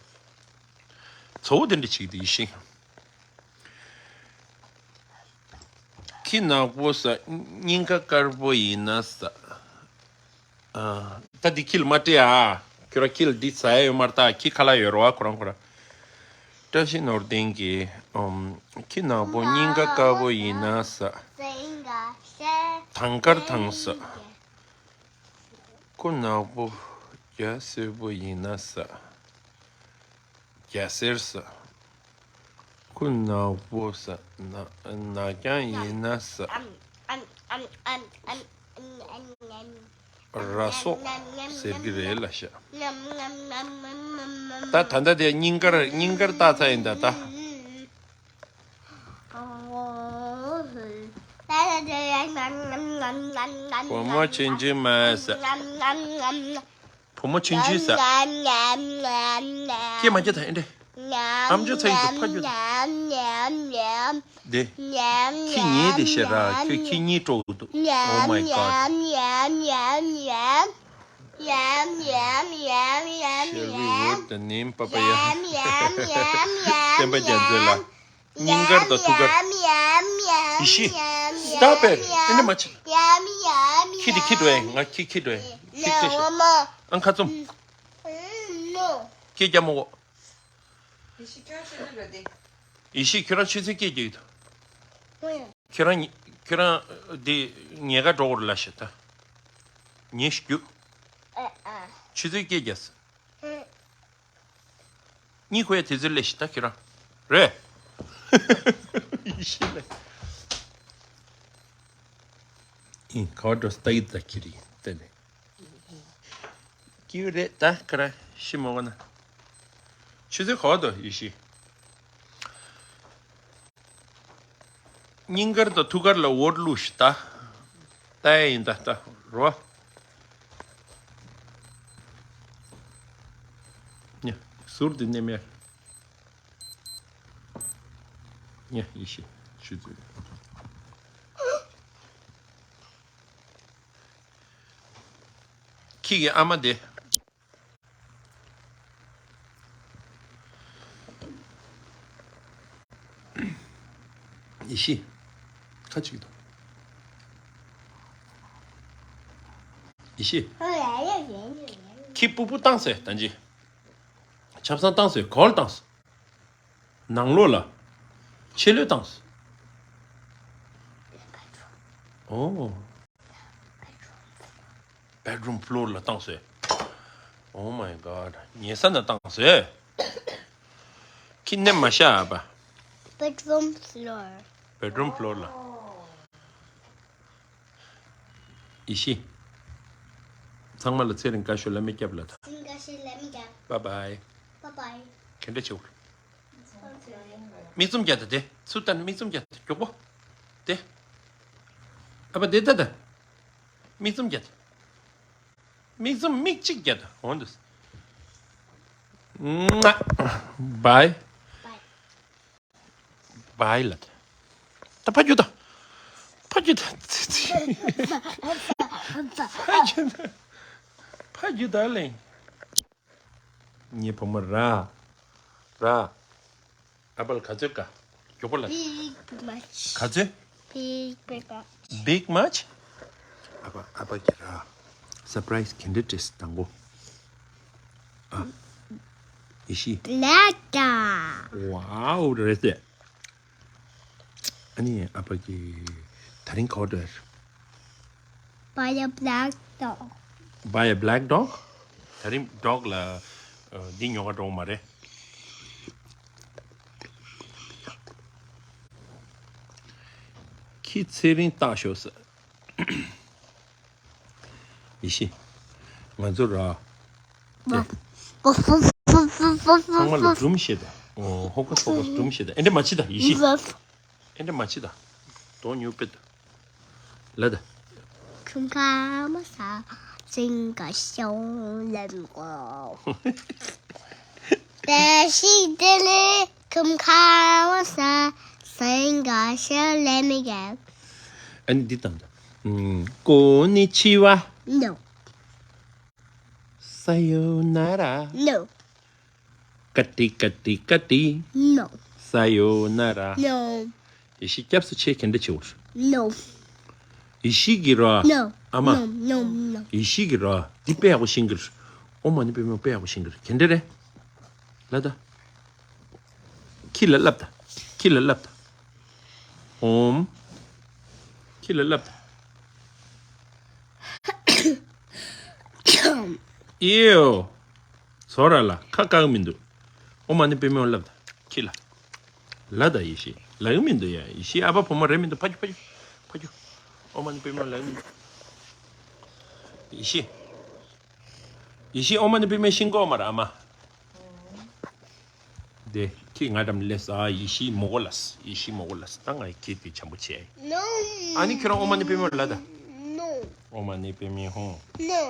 ཚ་བོ་དེ་འདྲ་བྱེད་ཀྱི་འདུག་ཡེ་ཤེས། ཁྱི་ནག་པོ་ས། སྙིང་ག་དཀར་པོ་ཡིན་ན་ས། ཨ། ད་འདི་ཁྱི་ལ་མ་སྤྲད་ཨ། ཁྱོད་རང་ཁྱི་ལ་འདི་ཟ་ཡ་ཡོད་མ་རེད་ད། ཁྱི་ཁ་ལག་ཡོད་རེད་བ། ཁོ་རང་ཁོ་རང་། བཀྲ་ཤིས་ནོར་ལྡན་གྱིས། ཨམ། ཁྱི་ནག་པོ་སྙིང་ག་དཀར་པོ་ཡིན་ན་ས། དང་དཀར་དང་ས། ཁོ་ནག་པོ་རྒྱ་སེར་པོ་ཡིན་ན་ས། རྒྱ་སེར་ས། ཁོ་ནག་པོ་ས། ན་ནག་རྐྱང་ཡིན་ན་ས། ར་སོག་ཟེར་གི་རེད་ལ་ཤ། ད་ད་ལྟ་དེ་སྙིང་གར་སྙིང་གར་བཏགས་ཚར་ཡིན་ད་ད། བུ་མོ་ཆུང་ཆུང་མ་ཟ། བུ་མོ་ཆུང་ཆུང་ཟ། སྐད་མ་རྒྱག་ད་ཨེ་འདྲ། ཨམ་ཅོག་ཚ་ཡི་འདུག་ཕ་རྒྱུག་ད། དེ། ཁྱི་ཉལ་དེ་ཤེས་ར། ཁྱོད་ཁྱི་གཉིད་དཀྲོག་འདུག Oh my god. Shall we vote the name, Papaya? སེམས་པ་རྒྱ་མཚོ་ལ། སྙིང་གར་དང་ཐུགས་ཀར། ཡེ་ཤེས། Stop it. ཨེ་འདྲ་མ་བྱེད། ཁྱི་དེ་ཁྱི་འགྲོ་ཡ། ང་ཁྱི་ཁྱི་འགྲོ་ཡ། ཁྱི་ཁྱི་ཤ། ཨང་ཁ་བཙུམ། སྐད་རྒྱག་མ་དགོས། ཡེ་ཤེས་ཁྱོད་རང་ཆུ་ཚོད་སྐད་རྒྱག་གི་འདུག་ཁྱོད་རང་ཉི་ཁྱོད་རང་འདི་ཉལ་ཁ་འགྲོ་དགོས་རེད་ལ་ཤི་ད། ཉལ་ཤི་རྒྱུ། ཆུ་ཚོད་སྐད་རྒྱག་སོང་། གཉིད་ཁུག་ཡ་དུས་ཚོད་སླེབས་ཤག་ད་ཁྱོད་རང་། རེད། ཡེ་ཤེས་ལ། ཨིན་ག་བ་འགྲོ་ལྟ་ཡི་ད་ཁྱེད་རིག་ལྟ་ནས། སྐྱིད་རེད་ད་ཁ་ར་ཤི་མ་གོ་ན། ཆུ་ཚོད་ག་བ་འདུག་ཡེ་ཤེས། སྙིང་དཀར་དང་ཐུགས་དཀར་ལ་འོར་བླུགས་ཤིག་ད། ད་ཡིན་ད་ད་རོ། ཉ། ཟུར་དུ་ནེམ་ཡ། ཉ་ཡེ་ཤེས་ཆུ་ཚོད། ཁྱི་གི་ཨ་མ་དེ། ཡེ་ཤེས། ཁ་ཅིག་དང་། ཡེ་ཤེས། ཁྱི་སྤུ་སྤུ་བཏང་ཟེར་ད་ཅི། ཆབ་གསང་བཏང་ཟེར་གོལ་བཏང་ཟེར། ནང་ལོགས་ལ། ཕྱི་ལོགས་བཏང་ཟེར། ཨོ། Bedroom floor ལ་བཏང་ཟེར། Oh my god. ཉལ་ས་ན་བཏང་ཟེར། ཁྱི་ནེམ་མ་ཤ་ཨ་པ། Bedroom floor. Bedroom floor ལ། ཡེ་ཤེས། ཚང་མ་ལ་ཚེ་རིང་བཀའ་ཤོག་ལ་མི་སྐྱབས་ལ་ད། ཚེ་རིང་བཀའ་ཤོག་ལ་མི་སྐྱབས། Bye bye. Bye bye. ག་འདྲ་བྱེད། མིག་བཙུམ་རྒྱག་ད་དེ། ཚུར་ལྟ་ནས་མིག་བཙུམ་རྒྱག་ད་མགྱོགས་པོ། དེ། ཨ་པ་དེ་ལྟ་ད། མིག་བཙུམ་རྒྱག་ད། མིག་བཙུམ་མིག་གཅིག་རྒྱག་ད་འོང་དུས། Bye. Bye ལ་དེ། ད་ཕ་རྒྱུད་ད། ཕ་རྒྱུད་ད། ཕ་རྒྱུད་ད། ཕ་རྒྱུད་ད་ལེ། ངའི་བུ་མོ་ར། ར། ཨ་པལ་ག་ཚོད་ཀ་མགྱོགས་པོ་ལ། Big much. ག་ཚོད། Big, big much. Big much. ཨ་པ་ཨ་པ་གི་ར། Surprise ག་འདྲ་སྤྲད་དང་པོ། ཨ། ཡེ་ཤེས། Black dog. Wow རེད་ཟེ། ཨ་ནི་ཨ་ཕ་གི་དེ་རིང་ག་པར་འགྲོ་ཡ་རེད། Buy a black dog. Buy a black dog. དེ་རིང་dog ལ་འདི་ཉོ་ག་འགྲོ་གི་མ་རེད། ཁྱི་ཚེ་རིང་བཏགས་ཤོག་ཟེར། ཡེ་ཤེས། ང་ཚོ་ར། ཚང་མ་ལ་སྒྲུང་བཤད་དང་། ཧོ་ཀ་སོ་ཀ་སྒྲུང་བཤད་དང་། ཨེ་འདྲ་མ་བྱེད་དང་ཡེ་ཤེས། ཨེ་འདྲ་མ་བྱེད་དང་། དོ་ཉུ་པེ་དང་། ལ་དང་། ཁྱུང་ཁ་མ་ས་སིང་ག་ཤོ་ལེམ་གོ། དེ་ཞིག་དེ་ལས་ཁྱུང་ཁ་མ་ས་སིང་ག་ཤོ་ལེམ་གོ། ཨ་ནི་འདི་དང་དང་། ཀོ་ནི་ཆི་ཝ། No. ས་ཡོ་ན་ར། No. ཀ་ཏི་ཀ་ཏི་ཀ་ཏི། No. ས་ཡོ་ན་ར། No. ཡེ་ཤེས་སྐྱབས་སུ་མཆི། ག་འདྲ་བྱེད་འོ། No. ཡེ་ཤེས་ཀྱི་ར། No. ཨ་མ། No, no, no. ཡེ་ཤེས་ཀྱི་ར། འདི་དཔེ་ཡག་པོ་ཤེས་ཀྱི་རེད། ཨོཾ་མ་ཎི་པདྨེ་ཧཱུྃ་དཔེ་ཡག་པོ་ཤེས་ཀྱི་རེད། ག་འདྲ་རེད། ལ་ད། ཁྱི་ལ་ལབ་ད། ཁྱི་ལ་ལབ་ད། ཨོཾ། ཁྱི་ལ་ལབ་ད། ཨེའོ། ཚོར་ར་ལ་ཁ་བཀག་མི་འདུག་ཨོཾ་མ་ཎི་པདྨེ་ཧཱུྃ་ལབ་ད་ཁྱི་ལ། ལ་ད་ཡེ་ཤེས་ལབ་ཀྱི་མི་འདུག་ཡ། ཡེ་ཤེས་ཨ་ཕ་བུ་མོ་རེད་མི་འདུག་ཕ་རྒྱུག་ཕ་རྒྱུག་ཕ་རྒྱུག་ཨོཾ་མ་ཎི་པདྨེ་ཧཱུྃ་ལབ་ཀྱི་མི་འདུག་ཡེ་ཤེས། ཡེ་ཤེས་ཨོཾ་མ་ཎི་པདྨེ་ཤིང་ཀོ་མ་ར་ཨ་མ། དེ་ཁྱི་ང་འགྲམ་སླེབས་ཨ། ཡེ་ཤེས་མོ་གོ་ལ་སི། ཡེ་ཤེས་མོ་གོ་ལ་སི། ད་ང་ཡི་ཁྱི་དེ་བྱམས་པོ་བྱས། No. ཨ་ནི་ཁྱོད་རང་ཨོཾ་མ་ཎི་པདྨེ་ཧཱུྃ་ལ་ད། No. ཨོཾ་མ་ཎི་པདྨེ་ཧཱུྃ། No.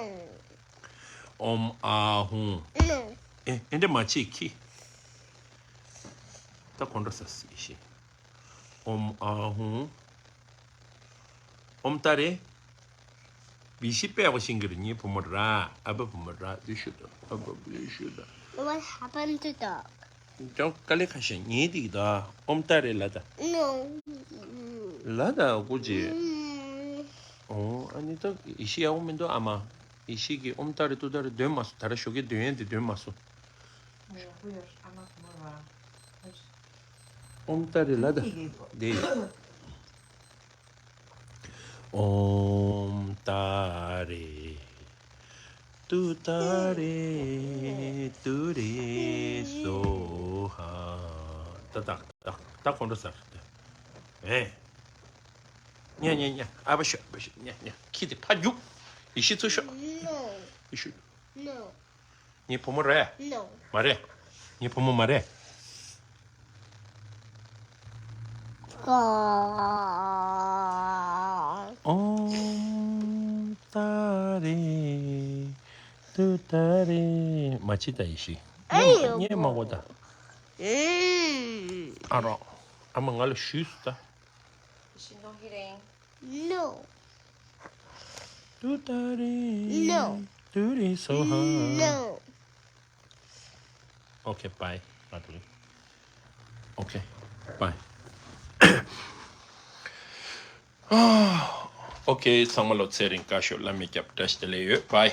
ཨོཾ་ཨཱཿཧཱུྃ། No. ཨེ་ཨེ་འདྲ་མ་བྱེད་ཁྱི། ད་ཁོང་ཁྲོ་ཟ་སི་ཡེ་ཤེས། ཨོཾ་ཨཱཿཧཱུྃ། ཨོཾ་ཏཱ་རེ། བི་ཤི་པད་བ་ཤིང་གི་རི་ཉི་བུ་མོ་ར། ཨ་ཕ་བུ་མོ་ར། བི་ཤུ་དང་། ཨ་ཕ་བི་ཤུ་དང་། What happened to dog? ཅོག་དཀའ་ལས་ཁ་ཤས་ཉེས་དིག་ད། ཨོཾ་ཏཱ་རེ་ལ་ད། No. ལ་ད་ཀུ་ཅི། Mm. ཨོ་ཨ་ནི་ད་ཡེ་ཤེས་ཡག་པོ་མི་འདུག་ཨ་མ། ཡེ་ཤེས་ཀྱིས་ཨོཾ་ཏཱ་རེ་ཏུཏྟཱ་རེ་འདོན་མ་སོང་། ད་ར་ཞོགས་ཀས་འདོན་ཡས་འདི་འདོན་མ་སོང་། ཨོཾ་ཏཱ་རེ་ལ་ད། དེ། ཨོཾ་ཏཱ་རེ། ཏུཏྟཱ་རེ། ཏུ་རེ་སྭཱ་ཧཱ། ད་ད་ད་ད་ཁོང་ཁྲོ་ཟ། ཨེ། ཉ་ཉ་ཉ། ཨ་ཕ་ཤོག་ཨ་ཕ་ཤོག་ཉ་ཉ། ཁྱི་དེ་ཕར་རྒྱུག་ཡེ་ཤེས་ཚུར་ཤོག No. ཡེ་ཤེས། No. ངའི་བུ་མོ་རེད། No. མ་རེད། ངའི་བུ་མོ་མ་རེད། ཨོཾ་ཏཱ་རེ་ཏུཏྟཱ་རེ། མ་ཅི་ཏ་ཡེ་ཤི། ཨེ་ཡོ། ཉེ་མ་གོ་ད། ཨེ། ཨ་རོ། ཨ་མ་ང་ལ་ཞུས་སུ་ད། ཤིང་སྡོང་ཧི་རེང་། No. ཏུཏྟཱ་རེ། No. ཏུ་རེ་སྭཱ་ཧཱ། No. Okay, bye. Not really. Okay, bye. Okay, ཚང་མ་ལོ་ཚེ་རིང་། བཀའ་ཤོག་བླ་མའི་སྐྱབས། བཀྲ་ཤིས་བདེ་ལེགས་ཡོད། Bye.